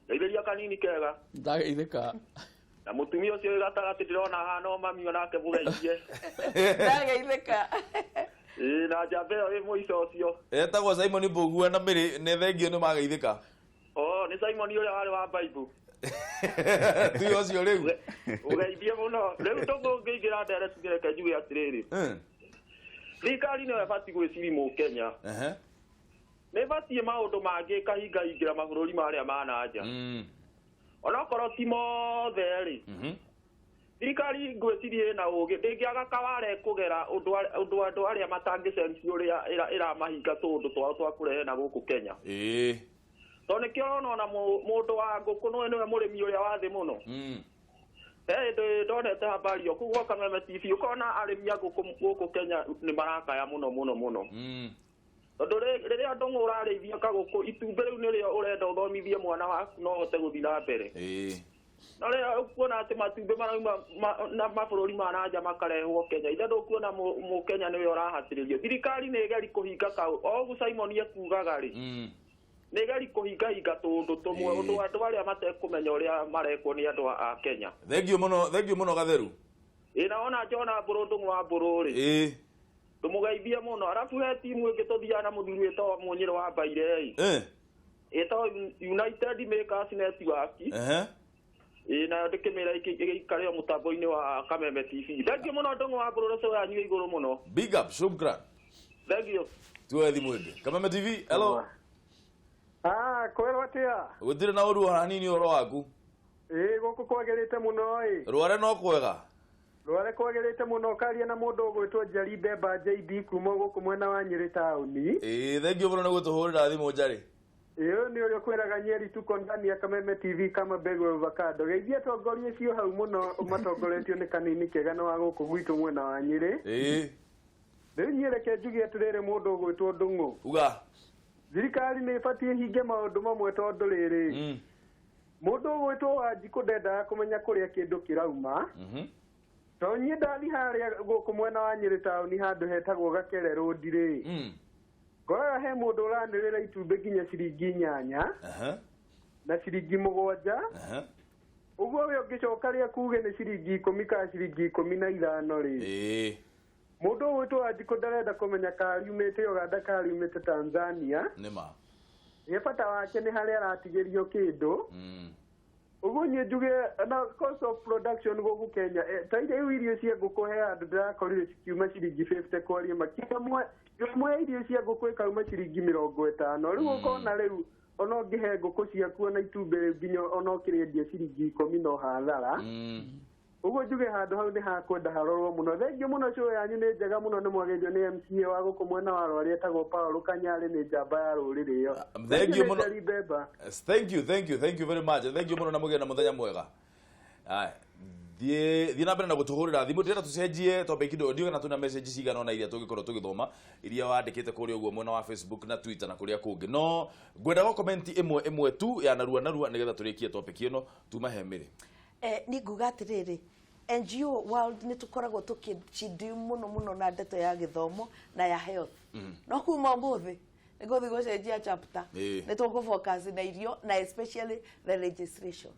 Geithĩria Kanini Kega. Ndageithĩka. Na mũtumia ũcio wĩ gatagatĩ ndĩrona hana o mami onake mũgeithie. Ndageithĩka. Ĩĩ, na njamba ĩyo ĩ mũico ũcio. Etagwo Simon Mbũgua na Mĩrĩ. Nĩ thank you, nĩ mageithĩka. Oh, nĩ Simon ũrĩa warĩ wa Bible? Ti ũcio rĩu. Ũgeithie mũno. Rĩu tũngĩingĩra ndereti, reke njuge atĩrĩrĩ, thirikari nĩyo ĩbatiĩ gwĩciria mũkenya. Nĩ ĩbatiĩ maũndũ mangĩ ĩkahingahingĩra mabũrũri marĩa ma na nja, onokorwo ti mothe rĩ. Thirikari ngwĩciria ĩna ũgĩ, ndĩngĩaga kawara ĩkũgera ũndũ andũ arĩa matangĩcenci ũrĩa ĩramahinga tũũndũ twao twa kũrehe na gũkũ Kenya. Tondũ nĩkĩo ũrona ona mũndũ wa ngũkũ nĩwe mũrĩmi ũrĩa wa thĩ mũno. He hĩndĩ ndonete habari o kũu gwa Kameme TV, ũkona arĩmi a ngũkũ gũkũ Kenya nĩ marakaya mũno mũno mũno, tondũ rĩrĩa ndũng'ũ ũrarĩithia kagũkũ, itumbĩ rĩu nĩrĩo ũrenda ũthomithie mwana waku no ũhote gũthiĩ na mbere. No rĩrĩa ũkuona atĩ matumbĩ marauma na mabũrũri ma na nja makarehwo Kenya, ithe ndũkuona mũkenya nĩwe ũrahatĩrĩrio. Thirikari nĩ ĩgeri kũhinga kau o ũguo Simon ekugaga rĩ, nĩ ĩgeri kũhingahinga tũũndũ tũmwe, ũndũ andũ arĩa matekũmenya ũrĩa marekwo nĩ andũ a Kenya. Thank you mũno, thank you mũno, gatheru. Ĩ, na ona Jona Mbũrũ, Ndũng'ũ wa Mbũrũ rĩ, ndũmũgeithie mũno. Arabu he timu ĩngĩ tũthiaga na mũthuri wĩtagwo Mũnyĩrĩ wa Mbaire ĩ, ĩtagwo United Makers Network. Ĩ, nayo ndĩkĩmĩra ĩgĩikare o mũtambo-inĩ wa Kameme TV. Thank you mũno, Ndũng'ũ wa Mbũrũ, rũciũ yanyu igũrũ mũno. Big up, shukran. Thank you. Tuoe thimũ ĩngĩ. Kameme TV, hello. Ah, kwĩrwo atĩa? Gũtirĩ na ũru ona hanini. Ũhoro waku? Ĩĩ, gũkũ kwagĩrĩte mũno ĩ. Rware no kwega? Rware kwagĩrĩte mũno. Ũkaria na mũndũ ũgwĩtwo Njeri Mbemba JD kuma gũkũ mwena wa Nyĩrĩ taũni. Ĩĩ, thank you mũno nĩ gũtũhũrĩra thimũ, Njarĩ. Ĩĩ, ũyũ nĩ ũrĩa ũkwĩraga Nyeri tuko ndani ya Kameme TV kama mbegu ya avocado. Geithia atongoria acio hau mũno matongoretio nĩ Kanini Kega na wa gũkũ gwitũ mwena wa Nyĩrĩ. Rĩu niĩ reke njuge atĩrĩrĩ, mũndũ ũgwĩtwo Ndung'u. Uga. Thirikari nĩ ĩbatiĩ ĩhinge maũndũ mamwe, tondũ rĩrĩ, mũndũ ũgwĩtwo Wanjikũ ndendaga kũmenya kũrĩa kĩndũ kĩrauma. Tondũ niĩ ndathi harĩa gũkũ mwena wa Nyĩrĩ taũni handũ hetagwo Gakere Road rĩ, ngoraga he mũndũ ũranĩrĩra itumbĩ nginya ciringi 8 na ciringi 7. Ũguo we ũngĩcoka rĩa kuge nĩ ciringi 10 kana ciringi 15 rĩ, mũndũ ũgwĩtwo Wanjikũ ndarenda kũmenya kana riumĩte Uganda kana riumĩte Tanzania. Nĩ ma. Ye bata wake nĩ harĩa aratigĩrio kĩndũ. Ũguo. Ũguo niĩ njuge na cost of production gũkũ Kenya, ta rĩu irio cia ngũkũ he handũ ndĩrakorire cikiuma ciringi 50 kwaria ma. Kilo ĩmwe ya irio cia ngũkũ ĩkauma ciringi 50. Rĩu ũkona rĩu ona ũngĩhe ngũkũ ciaku ona itumbĩ rĩu nginya ona ũkĩrĩendia ciringi 10 no hathara. Ũguo njuge handũ hau nĩ hakwenda harorwo mũno. Thengiũ mũno, show yanyu nĩ njega mũno, nĩ mwagĩrio nĩ MCA wa gũkũ mwena wa Rwari etagwo Paul Kanyarĩ, nĩ njamba ya rũrĩrĩ ĩyo. Thengiũ mũno. Nĩ Mbemba. Thank you, thank you, thank you very much. Thank you mũno na mũgĩe na mũthenya mwega. Aya, thiĩ na mbere na gũtũhũrĩra thimũ. Ndĩrenda tũcenjie topic kidogo. Ndiũĩ kana twĩna message cigana ũna iria tũngĩkorwo tũgĩthoma, iria wandĩkĩte kũrĩa ũguo mwena wa Facebook na Twitter na kũrĩa kũngĩ, no ngwendaga comment ĩmwe ĩmwe tu ya narua narua nĩgetha tũrĩkie topic ĩno tuma he mĩrĩ. Niĩ nguga atĩrĩrĩ, NGO world nĩ tũkoragwo tũkĩchindiu mũno mũno na ndeto ya gĩthomo na ya health, no kuma ũmũthĩ nĩ ngũthiĩ gũcenjia chapter. Nĩ tũkũ focus na irio na especially the registration,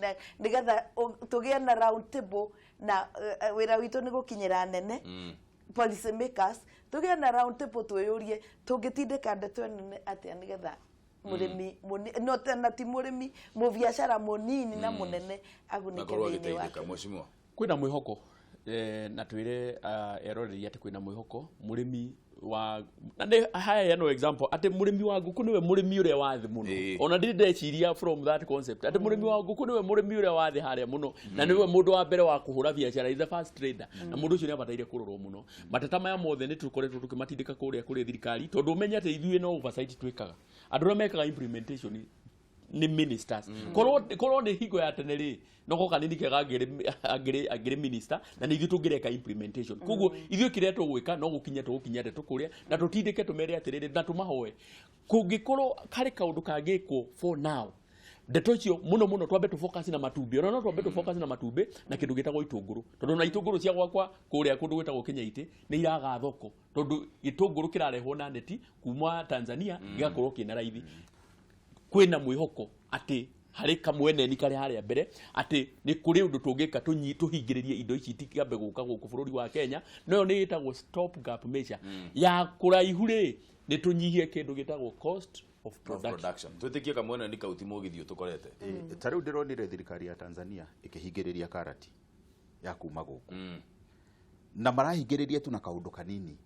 na nĩgetha tũgĩe na round table na wĩra witũ nĩ gũkinyĩra nene policy makers, tũgĩe na round table twĩyũrie tũngĩtindĩka ndeto nene atĩa nĩgetha mũrĩmi no na ti mũrĩmi, mũbiacara mũnini na mũnene agunĩke akorwo thĩinĩ agĩteithĩka. wake. Mheshimiwa. Kwĩna mwĩhoko, na twĩre eroreri atĩ kwĩna mwĩhoko mũrĩmi wa na nĩ haya no example atĩ mũrĩmi wa ngũkũ nĩwe mũrĩmi ũrĩa wa thĩ mũno. Ona ndirĩ ndeciria from that concept atĩ mũrĩmi wa ngũkũ nĩwe mũrĩmi ũrĩa wa thĩ harĩa mũno na nĩwe mũndũ wa mbere wa kũhũra biacara, is the first trader, na mũndũ ũcio nĩ abataire kũrorwo mũno. Mateta maya mothe nĩ tũkoretwo tũkĩmatindĩka kũrĩa kũrĩ thirikari, tondũ ũmenye atĩ ithuĩ no oversight twĩkaga, andũ arĩa mekaga implementation nĩ ministers. Korwo nĩ hingo ya tene rĩ, noko kanini kega angĩrĩ minister na nĩ ithuĩ tũngĩreka implementation. Koguo ithuĩ kĩrĩa tũgwĩka no gũkinya tũgũkinya ndeto kũrĩa na tũtindĩke tũmere atĩrĩrĩ na tũmahoe kũngĩkorwo karĩ kaũndũ kangĩkwo. For now, ndeto icio mũno mũno twambe tũ focus na matumbĩ, ona no twambe tũ focus na matumbĩ na kĩndũ gĩtagwo itũngũrũ, tondũ na itũngũrũ cia gwakwa kũrĩa kũndũ gwĩtagwo Kĩnyaitĩ nĩ iraga thoko, tondũ gĩtũngũrũ kĩrarehwo na neti kuma Tanzania gĩgakorwo kĩna raithi. Kwĩna mwĩhoko atĩ harĩ kamweneni karĩ harĩa mbere atĩ nĩ kũrĩ ũndũ tũngĩka tũhingĩrĩrie indo ici itikambe gũka gũkũ bũrũri wa Kenya. Nayo nĩ ĩtagwo stop gap measure. Ya kũraihu rĩ, nĩ tũnyihie kĩndũ gĩtagwo cost of of production. Production. Twĩtĩkie kamweneni kau ti mũgithi ũtũkorete. Ta rĩu ndĩronire thirikari ya Tanzania ĩkĩhingĩrĩria karati ya kuma gũkũ, na marahingĩrĩria tu na kaũndũ kanini,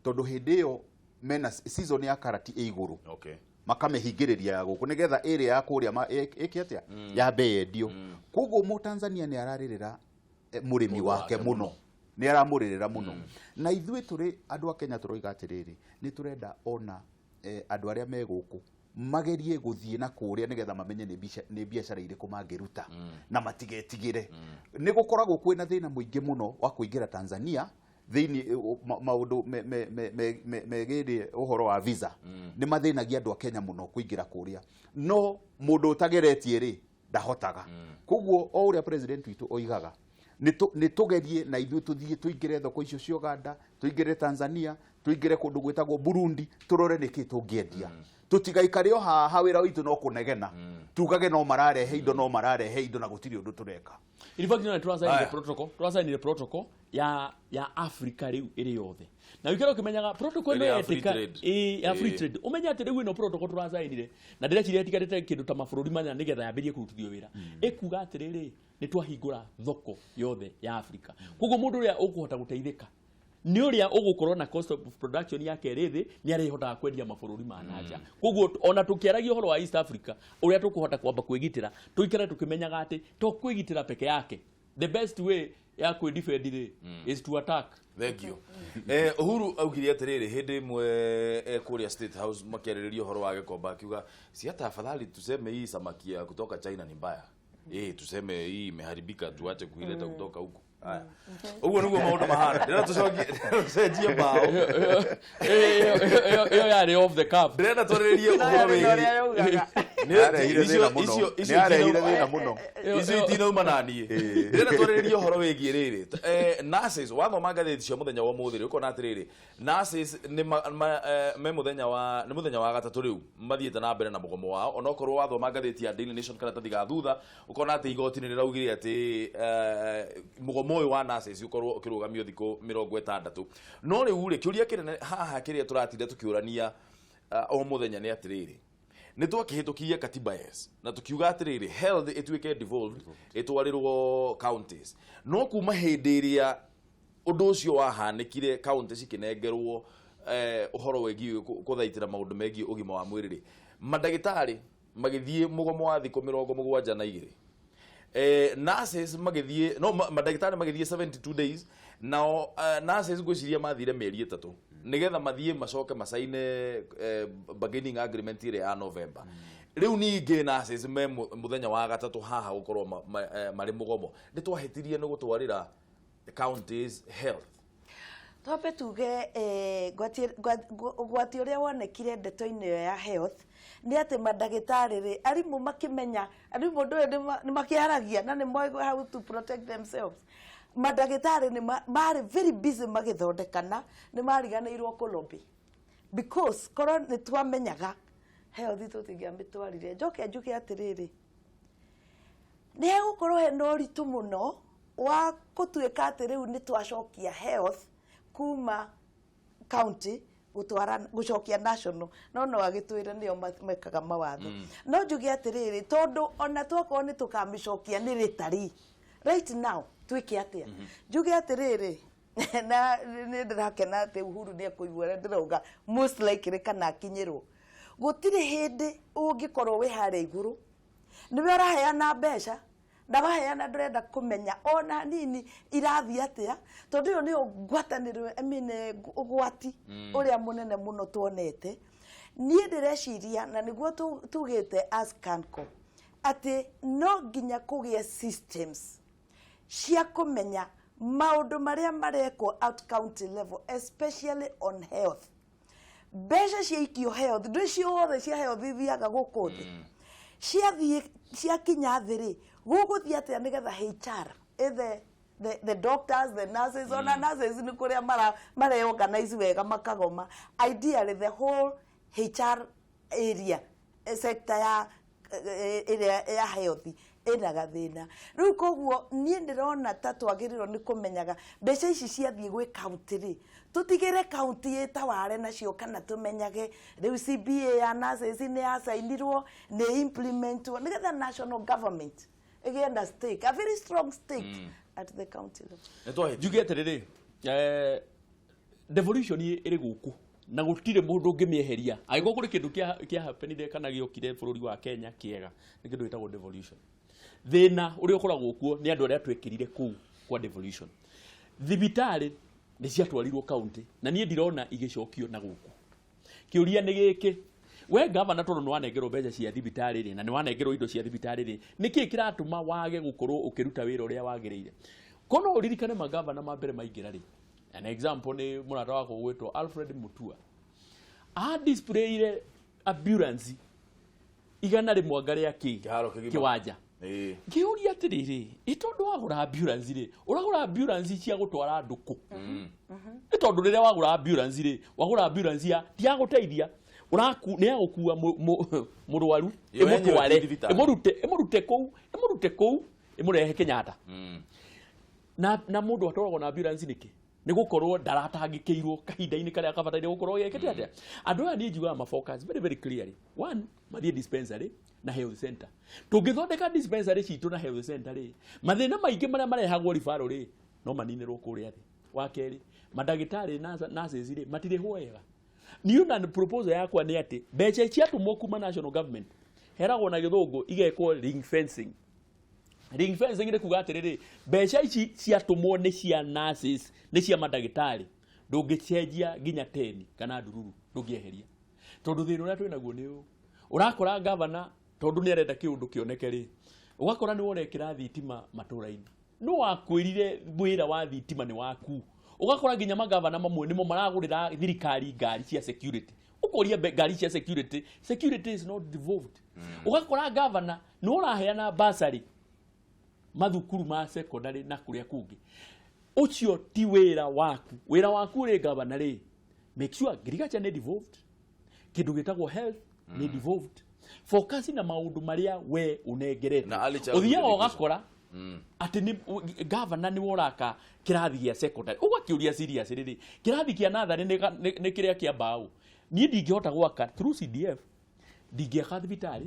tondũ hĩndĩ ĩyo mena season ya karati ĩ igũrũ, makamĩhingĩrĩria ya gũkũ nĩgetha ĩrĩa ya kũrĩa ĩke atĩa, yambe yendio. Koguo mũtanzania nĩ ararĩrĩra mũrĩmi Mũndũ wake wake. Mũno nĩ aramũrĩrĩra mũno. Na ithuĩ tũrĩ andũ a Kenya tũroiga atĩrĩrĩ, nĩ tũrenda ona andũ arĩa me gũkũ magerie gũthiĩ na kũrĩa nĩgetha mamenye nĩ biacara irĩkũ mangĩruta na matigetigĩre. Nĩ gũkoragwo kwĩna thĩna mũingĩ mũno wa kũingĩra Tanzania thĩinĩ maũndũ megiĩ ũhoro wa visa nĩ mathĩnagia andũ a Kenya mũno kũingĩra kũrĩa, no mũndũ ũtageretie rĩ ndahotaga. Koguo o ũrĩa president witũ oigaga, nĩ tũgerie na ithuĩ tũthiĩ tũingĩre thoko icio cia Uganda, tũingĩre Tanzania, tũingĩre kũndũ gwĩtagwo Burundi, tũrore nĩkĩ tũngĩendia. Tũtigaikare o haha wĩra witũ no kũnegena, tugage no mararehe indo, no mararehe indo, na gũtirĩ ũndũ tũreka. In fact, no tũracainire Aya. protocol, tũracainire protocol ya Africa rĩu ĩrĩ yothe, na wĩkĩra ũkĩmenyaga protocol ĩno Ĩrĩa ya free yetĩka trade. Ĩ, ya free Ĩ. trade. Ũmenye atĩ rĩu ĩno protocol tũracainire na ndĩreciria ĩtigarĩte kĩndũ ta mabũrũri mana nĩgetha yambĩrĩrie kũrutithio wĩra, ĩkuga atĩrĩrĩ, nĩ twahingũra thoko yothe ya Africa. Koguo mũndũ ũrĩa ũkũhota gũteithĩka nĩ ũrĩa ũgũkorwo na cost of production yake ĩrĩ thĩ, nĩ arĩhotaga kwendia mabũrũri ma na nja. Koguo ona tũkĩaragia ũhoro wa East Africa, ũrĩa tũkũhota kwamba kwĩgitĩra, tũikare tũkĩmenyaga atĩ to kwĩgitĩra peke yake, the best way ya kwĩ defend rĩ is to attack. Thank you. Uhuru augire atĩrĩrĩ hĩndĩ ĩmwe kũrĩa State House makĩarĩrĩria ũhoro wa Gĩkomba, akiuga si hata afadhali tuseme hii samaki ya kutoka China ni mbaya, tuseme hii imeharibika, tuache kuileta kutoka huku. Haya, ũguo nĩguo maũndũ mahana. Ndĩrenda tũcokie tũcenjie mbaũ. Ĩyo yarĩ off the cuff. Ndĩrenda twarĩrĩrie No, ũhoro yarĩ na wĩgiĩ ũrĩa yaugaga. Nĩarehire icio thĩna mũno. icio Nĩarehire thĩna mũno. Icio itinauma naniĩ. Ndĩrenda twarĩrĩrie ũhoro wĩgiĩ rĩrĩ, nurses. Wathoma ngathĩti cia mũthenya wa ũmũthĩ rĩ, ũkona atĩrĩrĩ, nurses nĩ me mũthenya wa nĩ mũthenya wa gatatũ rĩu mathiĩte na mbere na mũgomo wao, onokorwo wathoma ngathĩti ya Daily Nation karatathi ga thutha ũkona atĩ igoti nĩ rĩraugire atĩ mũgomo ũyũ wa nurses ũkorwo ũkĩrũgamio thikũ 60. No rĩu rĩ, kĩũria kĩnene haha kĩrĩa tũratinda tũkĩũrania o mũthenya nĩ atĩrĩrĩ, Nĩ twakĩhĩtũkirie katiba, yes, na tũkiuga atĩrĩrĩ, health ĩtuĩke devolved, ĩtwarĩrwo counties. No kuma hĩndĩ ĩrĩa ũndũ ũcio wahanĩkire, county cikĩnengerwo ũhoro wĩgiĩ kũthaitĩra maũndũ megiĩ ũgima wa mwĩrĩ rĩ, mandagĩtarĩ magĩthiĩ mũgomo wa thikũ 72, nurses magĩthiĩ no mandagĩtarĩ magĩthiĩ 72 days, nao nurses ngwĩciria mathire mĩeri 3 nĩgetha mathiĩ macoke macaine bargaining agreement ĩrĩa ya November. Rĩu ningĩ nurses me mũthenya wa gatatũ haha gũkorwo marĩ mũgomo. Nĩ twahĩtirie nĩ gũtwarĩra counties health? Twambe tuge ũgwati ũrĩa wonekire ndeto-inĩ ĩyo ya health nĩ atĩ mandagĩtarĩ rĩ, arimũ makĩmenya, arimũ ũndũ ũyũ nĩ makĩaragia na nĩ moĩ how to protect themselves. Mandagĩtarĩ nĩ marĩ very busy magĩthondekana, nĩ mariganĩirwo kũ because korwo nĩ twamenyaga health tũtingĩamĩtwarire. Njoke njuge atĩrĩrĩ, nĩ hegũkorwo hena ũritũ mũno wa gũtuĩka atĩ rĩu nĩ twacokia health kuma county gũtwara gũcokia national, no no agĩtwĩre nĩo mekaga mawatho. No njuge atĩrĩrĩ, tondũ ona twakorwo nĩ tũkamĩcokia nĩ rĩtari right now, twĩke atĩa? Njuge atĩrĩrĩ, na nĩ ndĩrakena atĩ Uhuru nĩ ekũigua ũrĩa ndĩrauga, most likely kana akinyĩrwo. Gũtirĩ hĩndĩ ũngĩkorwo wĩ harĩa igũrũ nĩwe ũraheana mbeca na waheana ndũrenda kũmenya ona nini irathiĩ atĩa, tondũ ĩyo nĩyo ngwatanĩro, I mean, ũgwati ũrĩa mũnene mũno tuonete. Niĩ ndĩreciria na nĩguo tugĩte as CANCOM atĩ no nginya kũgĩe systems cia kũmenya maũndũ marĩa marekwo at county level, especially on health. Mbeca ciaikio health, ndũ ciothe cia health ithiaga gũkũ thĩ, ciathiĩ ciakinya thĩ rĩ, gũgũthiĩ atĩa nĩgetha HR, the doctors, the nurses, ona nurses nĩ kũrĩa mare organize wega makagoma. Ideally the whole HR area, sector ya ĩrĩa ya health ĩna gathĩna rĩu. Koguo niĩ ndĩrona ta twagĩrĩirwo nĩ kũmenyaga mbeca ici ciathiĩ gwĩ county rĩ, tũtigĩre county ĩtaware nacio, kana tũmenyage rĩu CBA ya nurses nĩ yacainirwo, nĩ implementwo, nĩgetha national government ĩgĩe na stake, a very strong stake at the county level. Nĩ twahĩtirie. Njuge atĩrĩrĩ, devolution ĩrĩ gũkũ na gũtirĩ mũndũ ũngĩmĩeheria. Angĩkorwo kũrĩ kĩndũ kĩa happenire kana gĩokire bũrũri wa Kenya kĩega, nĩ kĩndũ gĩtagwo devolution. Thĩna ũrĩa ũkoragwo kuo nĩ andũ arĩa twekĩrire kũu kwa devolution. Thibitarĩ nĩ ciatwarirwo county na niĩ ndirona igĩcokio na gũkũ. Kĩũria nĩ gĩkĩ: we gavana, tondũ nĩ wanengerwo mbeca cia thibitarĩ rĩ, na nĩ wanengerwo indo cia thibitarĩ rĩ, nĩkĩ kĩratũma wage gũkorwo ũkĩruta wĩra ũrĩa wagĩrĩire? Ko no ũririkane magavana ma mbere maingĩra rĩ, an example nĩ mũrata wakwa ũgwĩtwo Alfred Mutua, a displayire ambulance 100 anga rĩa kĩ Kĩharo kĩgima. Kĩwanja. Ngĩũria atĩrĩrĩ, ĩ tondũ wagũra ambulance rĩ, ũragũra ambulance cia gũtwara andũ kũ? Nĩ tondũ rĩrĩa wagũra ambulance rĩ, wagũra ambulance ya ti ya gũteithia ũraku, nĩ ya gũkua mũrwaru Yo yenyewe ĩmũtware ti thibitarĩ. Ĩmũrute kũu ĩmũrehe Kenyatta. Na mũndũ atwaragwo na ambulance nĩkĩ? Nĩ gũkorwo ndaratangĩkĩirwo kahinda-inĩ karĩa kabataire gũkorwo gekĩte atĩa. Andũ aya niĩ njugaga mafocus very very clearly. One, mathiĩ dispensary na health center. Tũngĩthondeka dispensary citũ na health center rĩ, mathĩna maingĩ marĩa marehagwo referral rĩ, no maninĩrwo kũrĩa thĩ. Wa kerĩ, mandagĩtarĩ na nurses rĩ, matirĩhwo wega. Niĩ na proposal yakwa nĩ atĩ mbeca ciatũmwo kuma national government, heragwo na gĩthũngũ igekwo ring fencing. Ring fencing nĩ kuga atĩrĩrĩ, mbeca ici ciatũmwo nĩ cia nurses, nĩ cia mandagĩtarĩ, ndũngĩcenjia nginya teni kana ndururu, ndũngĩeheria, tondũ thĩna ũrĩa twĩ naguo nĩ ũyũ: ũrakora gavana, tondũ nĩ arenda kĩũndũ kĩoneke rĩ, ũgakora nĩ worekĩra thitima matũra-inĩ. No wakwĩrire wĩra wa thitima nĩ waku. Ũgakora nginya magavana mamwe nĩmo maragũrĩra thirikari ngari cia security. Ũkoria ngari cia security, security is not devolved. Ũgakora gavana nĩ ũraheana bursary mathukuru ma secondary na kũrĩa kũngĩ. Ũcio ti wĩra waku. Wĩra waku rĩ, gavana rĩ, make sure agriculture nĩ devolved, kĩndũ gĩtagwo health nĩ devolved, focus na maũndũ marĩa we ũnengeretwo. Na early childhood Ũthiaga education. ũgakora atĩ nĩ gavana nĩ woraka kĩrathi gĩa secondary. Ũgakĩũria serious rĩrĩ, kĩrathi kĩa natharĩ nĩ kĩrĩa kĩa mbaũ, niĩ ndingĩhota gwaka through CDF. Ndingĩaka thibitarĩ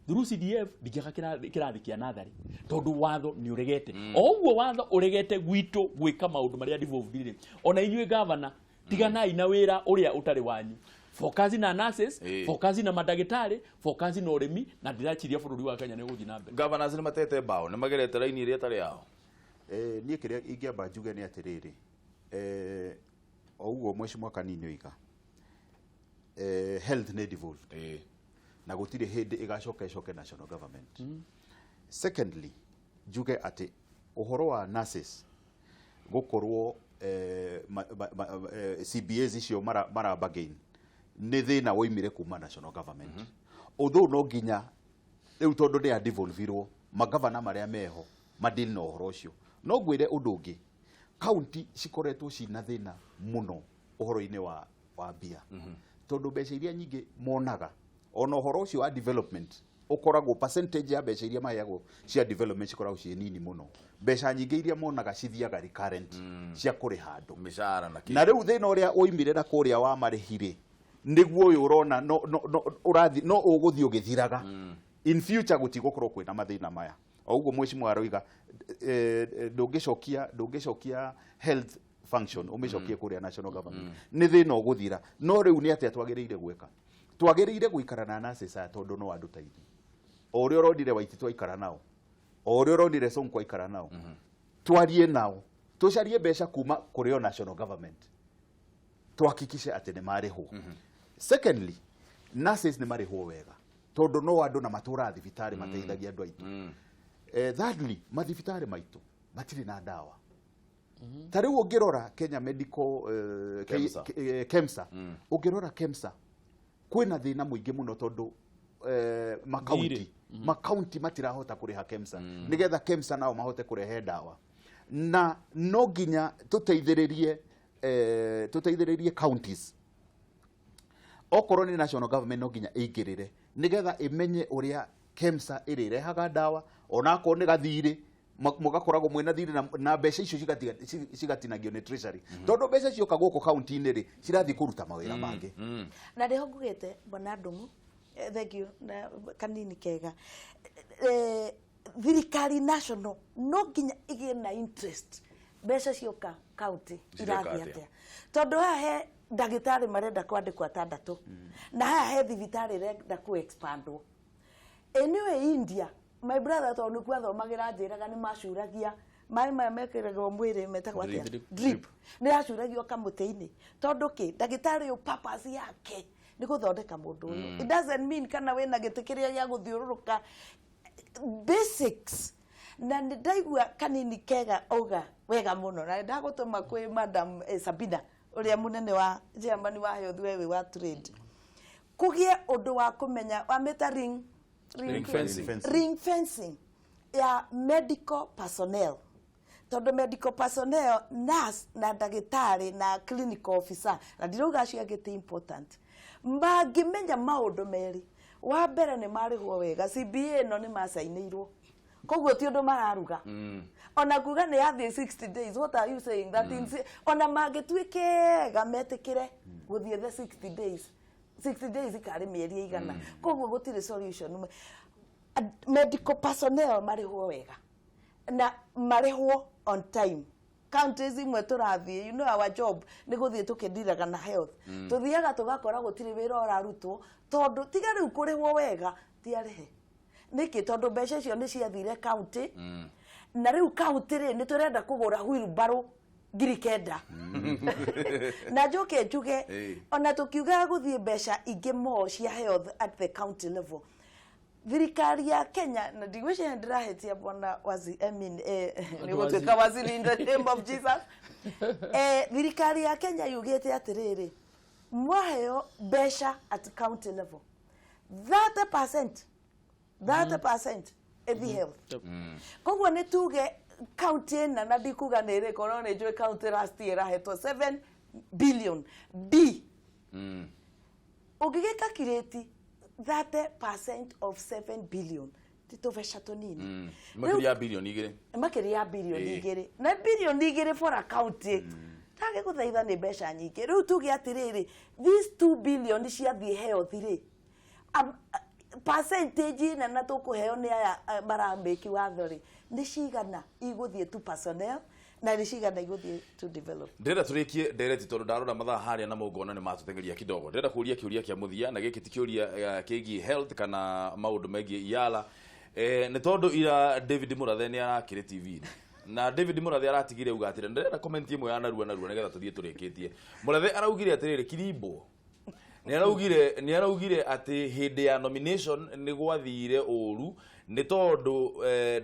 through CDF, ndingĩaka kĩrathi kĩa natharĩ tondũ watho nĩ ũregete. O ũguo watho ũregete gwitũ gwĩka maũndũ marĩa devolved rĩ, ona inyuĩ gavana tiganai na wĩra ũrĩa ũtarĩ wanyu. Focus na nurses, focus na mandagĩtarĩ, focus na ũrĩmi, na ndĩraciria bũrũri wa Kenya nĩ ũgũthiĩ na mbere. Governors nĩ matete mbaũ, nĩ magerete raini ĩrĩa ĩtarĩ yao. Niĩ kĩrĩa ingĩamba njuge nĩ atĩrĩrĩ, o ũguo mheshimiwa Kanini oiga, health nĩ devolved na gũtirĩ hĩndĩ ĩgacoka ĩcoke national government. Secondly, njuge atĩ ũhoro wa nurses gũkorwo CBAs icio mara bargain nĩ thĩna woimire kuma national government. Although no nginya rĩu tondũ nĩ adevolvirwo magavana marĩa meho madili na ũhoro ũcio. No ngwĩre ũndũ ũngĩ, county cikoretwo cina thĩna mũno ũhoro-inĩ wa mbia. Tondũ mbeca iria nyingĩ monaga ona ũhoro ũcio wa development ũkoragwo percentage ya mbeca iria maheagwo cia development cikoragwo ciĩ nini mũno. Mbeca nyingĩ iria monaga cithiaga recurrent cia kũrĩha andũ. Mĩcara na kĩ. Na rĩu thĩna ũrĩa woimire na kũrĩa wa marĩhi rĩ, nĩguo ũyũ ũrona no, no, no, ũrathi, no ũgũthiĩ ũgĩthiraga. In future gũtigũkorwo kwĩna mathĩna maya. O ũguo mheshimiwa aroiga, ndũngĩcokia health function ũmĩcokie kũrĩa national government. Nĩ thĩna ũgũthira. No rĩu nĩ atĩa twagĩrĩire gwĩka? Twagĩrĩire gũikara na nurses aya tondũ no andũ ta ithuĩ. O ũrĩa ũronire Waititu twaikara nao, o ũrĩa ũronire Sonko aikara nao, twarie nao, tũcarie mbeca kuma kũrĩ o national government, tuhakikishe atĩ nĩ marĩhwo. Secondly, nurses nĩ marĩhwo wega tondũ no andũ na matũraga thibitarĩ mateithagia andũ aitũ. Thirdly, mathibitarĩ maitũ matirĩ na ndawa. Ta rĩu ũngĩrora Kenya Medical KEMSA. KEMSA. Ũngĩrora KEMSA kwĩna thĩna mũingĩ mũno tondũ makaunti matirahota kũrĩha KEMSA. Nĩgetha KEMSA nao mahote kũrehe ndawa. Na no nginya tũteithĩrĩrie counties. Okorwo nĩ national government no nginya ĩingĩrĩre nĩgetha ĩmenye ũrĩa KEMSA ĩrĩrehaga ndawa, onakorwo nĩ gathirĩ, mũgakoragwo mwĩna thirĩ na mbeca icio cigatinagio nĩ treasury. Tondũ mbeca cioka gũkũ county-inĩ rĩ, cirathiĩ kũruta mawĩra mangĩ. Na nĩho ngugĩte bwana Ndung'u, thank you na kanini kega. Thirikari national no nginya ĩgĩe na interest mbeca cioka county Cireka irathiĩ atĩa? atĩa. Tondũ haha he ndagĩtarĩ marenda kwandĩkwo atandatũ, na haha he thibitarĩ ĩrenda kũ expandwo. Anyway, India, my brother tondũ nĩkuo athomagĩra njĩraga nĩ macuragia maĩ maya mekĩragwo mwĩrĩ metagwo atĩa? Drip. Drip. Nĩ yacuragio kamũtĩ-inĩ. Tondũ kĩ? Ndagĩtarĩ ũyũ purpose yake nĩ gũthondeka mũndũ ũyũ. It doesn't mean kana wĩna gĩtĩ kĩrĩa gĩa gũthiũrũrũka. Basics. Na nĩ ndaigua kanini kega auga wega mũno. Na nĩ ndagũtũma kwĩ Madam Sabina ũrĩa mũnene wa chairman wa health wewe wa trade. Kũgĩe ũndũ wa kũmenya wamĩta Ring fencing. ring fencing ya medical personnel. Tondũ medical personnel, nurse na ndagĩtarĩ na clinical officer, na ndirauga acio angĩ ti important, mangĩmenya maũndũ merĩ. Wa mbere nĩ marĩhwo wega, CBA ĩno nĩ macainĩirwo, koguo ti ũndũ mararuga. Ona kuga nĩ yathiĩ 60 days, what are you saying? That in ona mangĩtuĩke ega metĩkĩre gũthiĩ the 60 days, 60 days ikarĩ mĩeri ĩigana, koguo gũtirĩ solution. Medical personnel marĩhwo wega na marĩhwo on time. Counties imwe tũrathiĩ, you know our job nĩ gũthiĩ tũkĩndiraga na health, tũthiaga tũgakora gũtirĩ wĩra ũrarutwo tondũ tiga rĩu kũrĩhwo wega ti arĩhe. Nĩkĩ? Tondũ mbeca icio nĩ ciathire county, na rĩu county rĩ nĩ tũrenda kũgũra wheelbarrow 9,000. Na njoke njuge, ona tũkiugaga gũthiĩ mbeca ingĩ more cia health at the county level, thirikari ya Kenya, na ndigwĩciria ndĩrahĩtia bwana wazi, I mean, nĩ gũtuĩka waziri in the name of Jesus, thirikari ya Kenya yugĩte atĩrĩrĩ, mwaheo mbeca at county level 30%, 30% ĩthi health. Koguo nĩ tuge county ĩna, na ndikuga nĩ ĩrĩkũ, no nĩ njũĩ county last year ĩrahetwo 7 billion B. Ũngĩgĩka kirĩti 30% of 7 billion ti tũbeca tũnini. Makĩria ya 2 birioni. Makĩria ya 2 birioni na 2 birioni for a county ndagĩgũthaitha nĩ mbeca nyingĩ. Rĩu tuge atĩrĩrĩ, these 2 billion ciathiĩ health rĩ, Percentage nene tũkũheo nĩ aya maramĩki watho rĩ, nĩ cigana igũthiĩ to personnel na nĩ cigana igũthiĩ to develop? Ndĩrenda tũrĩkie ndereti tondũ ndarora mathaa harĩa namo ngona nĩ matũteng'eria kidogo. Ndĩrenda kũria kĩũria kĩa mũthia, na gĩkĩ ti kĩũria kĩgiĩ health kana maũndũ megiĩ iala, nĩ tondũ ira David Murathe nĩ arakĩrĩ TV-inĩ, na David Murathe aratigire uga atĩrĩ, ndĩrenda comment ĩmwe ya narua narua nĩgetha tũthiĩ tũrĩkĩtie. Murathe araugire atĩrĩrĩ, Kirimbo nĩ araugire atĩ hĩndĩ ya nomination nĩ gwathire ũru nĩ tondũ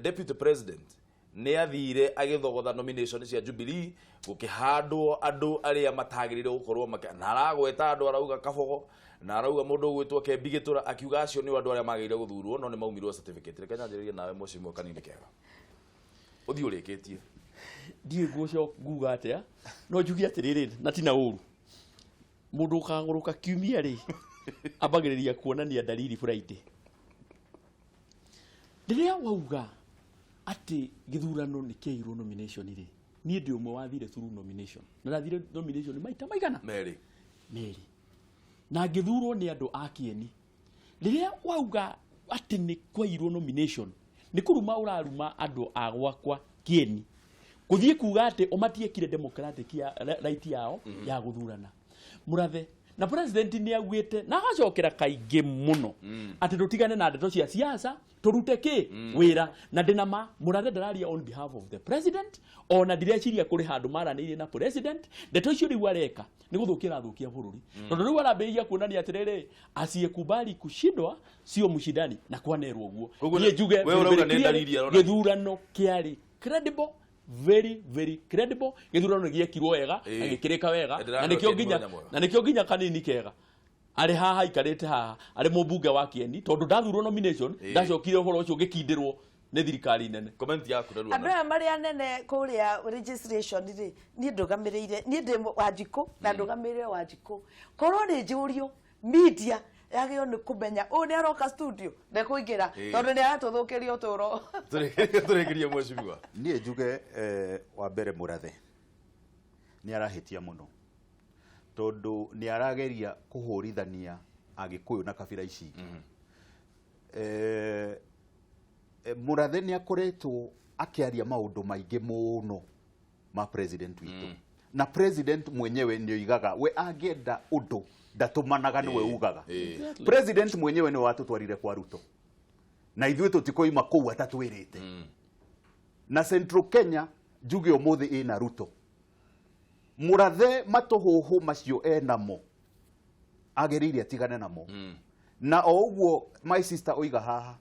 deputy president nĩ athire agĩthogotha nomination cia Jubilee, gũkĩhandwo andũ arĩa matagĩrĩire gũkorwo na aragweta andũ, arauga Kabogo na arauga mũndũ ũgwĩtwo Kembi Gĩtũra, akiuga acio nĩo andũ arĩa magĩrĩire gũthurwo no nĩ maumirwo certificate. Reke nyanjĩrĩrie nawe, mheshimiwa Kanini Kega, ũthiĩ ũrĩkĩtie. Ndiũĩ ngũcoka nguga atĩa, no njuge atĩrĩrĩ, na tina ũru, mũndũ ũkagũrũka kiumia rĩ, ambagĩrĩria kuonania dalili Friday. Rĩrĩa wauga atĩ gĩthurano nĩ kĩairwo nomination rĩ, niĩ ndĩ ũmwe wathire through nomination, na ndathire nomination maita maigana? Merĩ. Merĩ, na ngĩthurwo nĩ andũ a Kĩeni. Rĩrĩa wauga atĩ nĩ kwairwo nomination, nĩ kũruma ũraruma andũ a gwakwa Kĩeni, gũthiĩ kuga atĩ o matiekire democratic ya, right yao ya gũthurana. Mũrathe na president nĩ augĩte na agacokera kaingĩ mũno atĩ tũtigane na ndeto cia siasa, tũrute kĩ wĩra, na ndĩna ma Mũrathe ndararia on behalf of the president, ona ndireciria kũrĩ handũ maranĩirie na president. Ndeto icio rĩu areka nĩ gũthũkia arathũkia bũrũri, tondũ rĩu arambĩrĩria kuonania atĩrĩrĩ, asiyekubali kushindwa sio mshindani, na kwanerwo ũguo. Koguo Niĩ njuge we ũrauga very nĩ clearly, dalili aronania. Gĩthurano kĩarĩ credible, very very credible. Gĩthurano nĩ gĩekirwo wega na gĩkĩrĩka wega, Ndĩrarora na nĩkĩo kĩndũ nginya mũthenya mwega. na nĩkĩo nginya Kanini Kega arĩ haha, aikarĩte haha arĩ mũmbunge wa Kĩeni, tondũ ndathurwo nomination, ndacokire ũhoro ũcio ũgĩkindĩrwo nĩ thirikari nene. Comment yaku narua. Andũ aya marĩ anene kũrĩa registration rĩ, niĩ ndũgamĩrĩire, niĩ ndĩ Wanjikũ na ndũgamĩrĩire Wanjikũ. Korwo nĩ njũrio, media yagĩrĩirwo nĩ kũmenya ũyũ nĩ aroka studio ndekũingĩra, tondũ nĩ aratũthũkĩria ũtũro. Tũrĩkĩrie, mheshimiwa. Niĩ njuge wa mbere, Mũrathe nĩ arahĩtia mũno tondũ nĩ arageria kũhũrithania Agĩkũyũ na kabira ici ingĩ. Mũrathe nĩ akoretwo akĩaria maũndũ maingĩ mũno ma president witũ, na president mwenyewe nĩ oigaga we angĩenda ũndũ ndatũmanaga, nĩwe ugaga. President mwenyewe nĩwe watũtwarire kwa Ruto, na ithuĩ tũtikoima kũu atatwĩrĩte. Na Central Kenya njuge ũmũthĩ ĩna Ruto. Mũrathe matũhũhũ macio enamo agĩrĩire atigane namo, na o ũguo my sister oiga haha,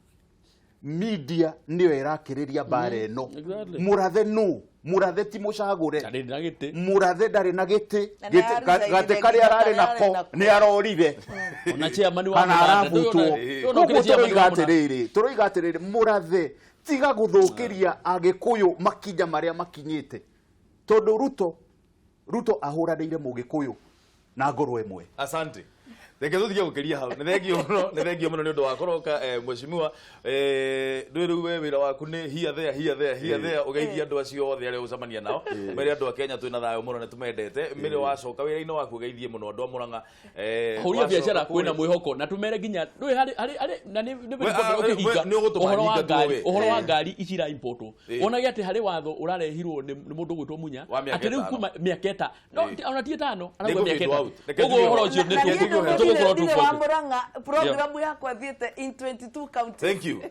media nĩyo ĩrakĩrĩria mbara ĩno. Mũrathe nũ? Mũrathe ti mũcagũre. Ndarĩ na gĩtĩ. Mũrathe ndarĩ na gĩtĩ. Na nĩ arucainire Gatĩ karĩa nginya ararĩ karĩa nako arĩ nako. nĩ arorire ona chairman wa kana mũganda. arabutwo. Ndũĩ ona Koguo ũkĩrĩ chairman tũroiga wa mũganda. atĩrĩrĩ, Mũrathe, tiga gũthũkĩria Agĩkũyũ makinya marĩa makinyĩte, tondũ Ruto ahũranĩire Mũgĩkũyũ na ngoro ĩmwe. Asante, reke tũtige gũkĩria hau. Nĩ thengio mũno, nĩ thengio mũno nĩ ũndũ wa kũroka, mheshimiwa. Ndũĩ rĩu we wĩra waku nĩ here there, here there, here there, ũgeithia andũ acio othe arĩa ũgũcemania nao, mere andũ a Kenya twĩna thayũ mũno, nĩ tũmendete. Mĩrĩ wacoka wĩra-inĩ waku, ũgeithie mũno andũ a Mũrang'a. Hũria Wacoka biacara kwĩna kũrĩa- mwĩhoko, na tũmere nginya ndũĩ harĩ na nĩ We, ah, we, ũkĩhinga nĩ ũgũtũma ũhoro wa hinga ngari we. ũhoro wa ngari ici ira importwo, wonage atĩ harĩ watho ũrarehirwo nĩ mũndũ ũgwĩtwo Munya, Wa mĩaka atĩ rĩu ĩtano. kuma mĩaka ĩta no ona ti ĩtano, arauga Nĩngũ mĩaka phase ĩtano. out. Reke Koguo njuge ũhoro ũhoro. ũcio Na niĩ nĩ tũgũkorwo ndirĩ wa tũbuatĩte. Mũrang'a, programu yakwa thiĩte in 22 counties. Thank you.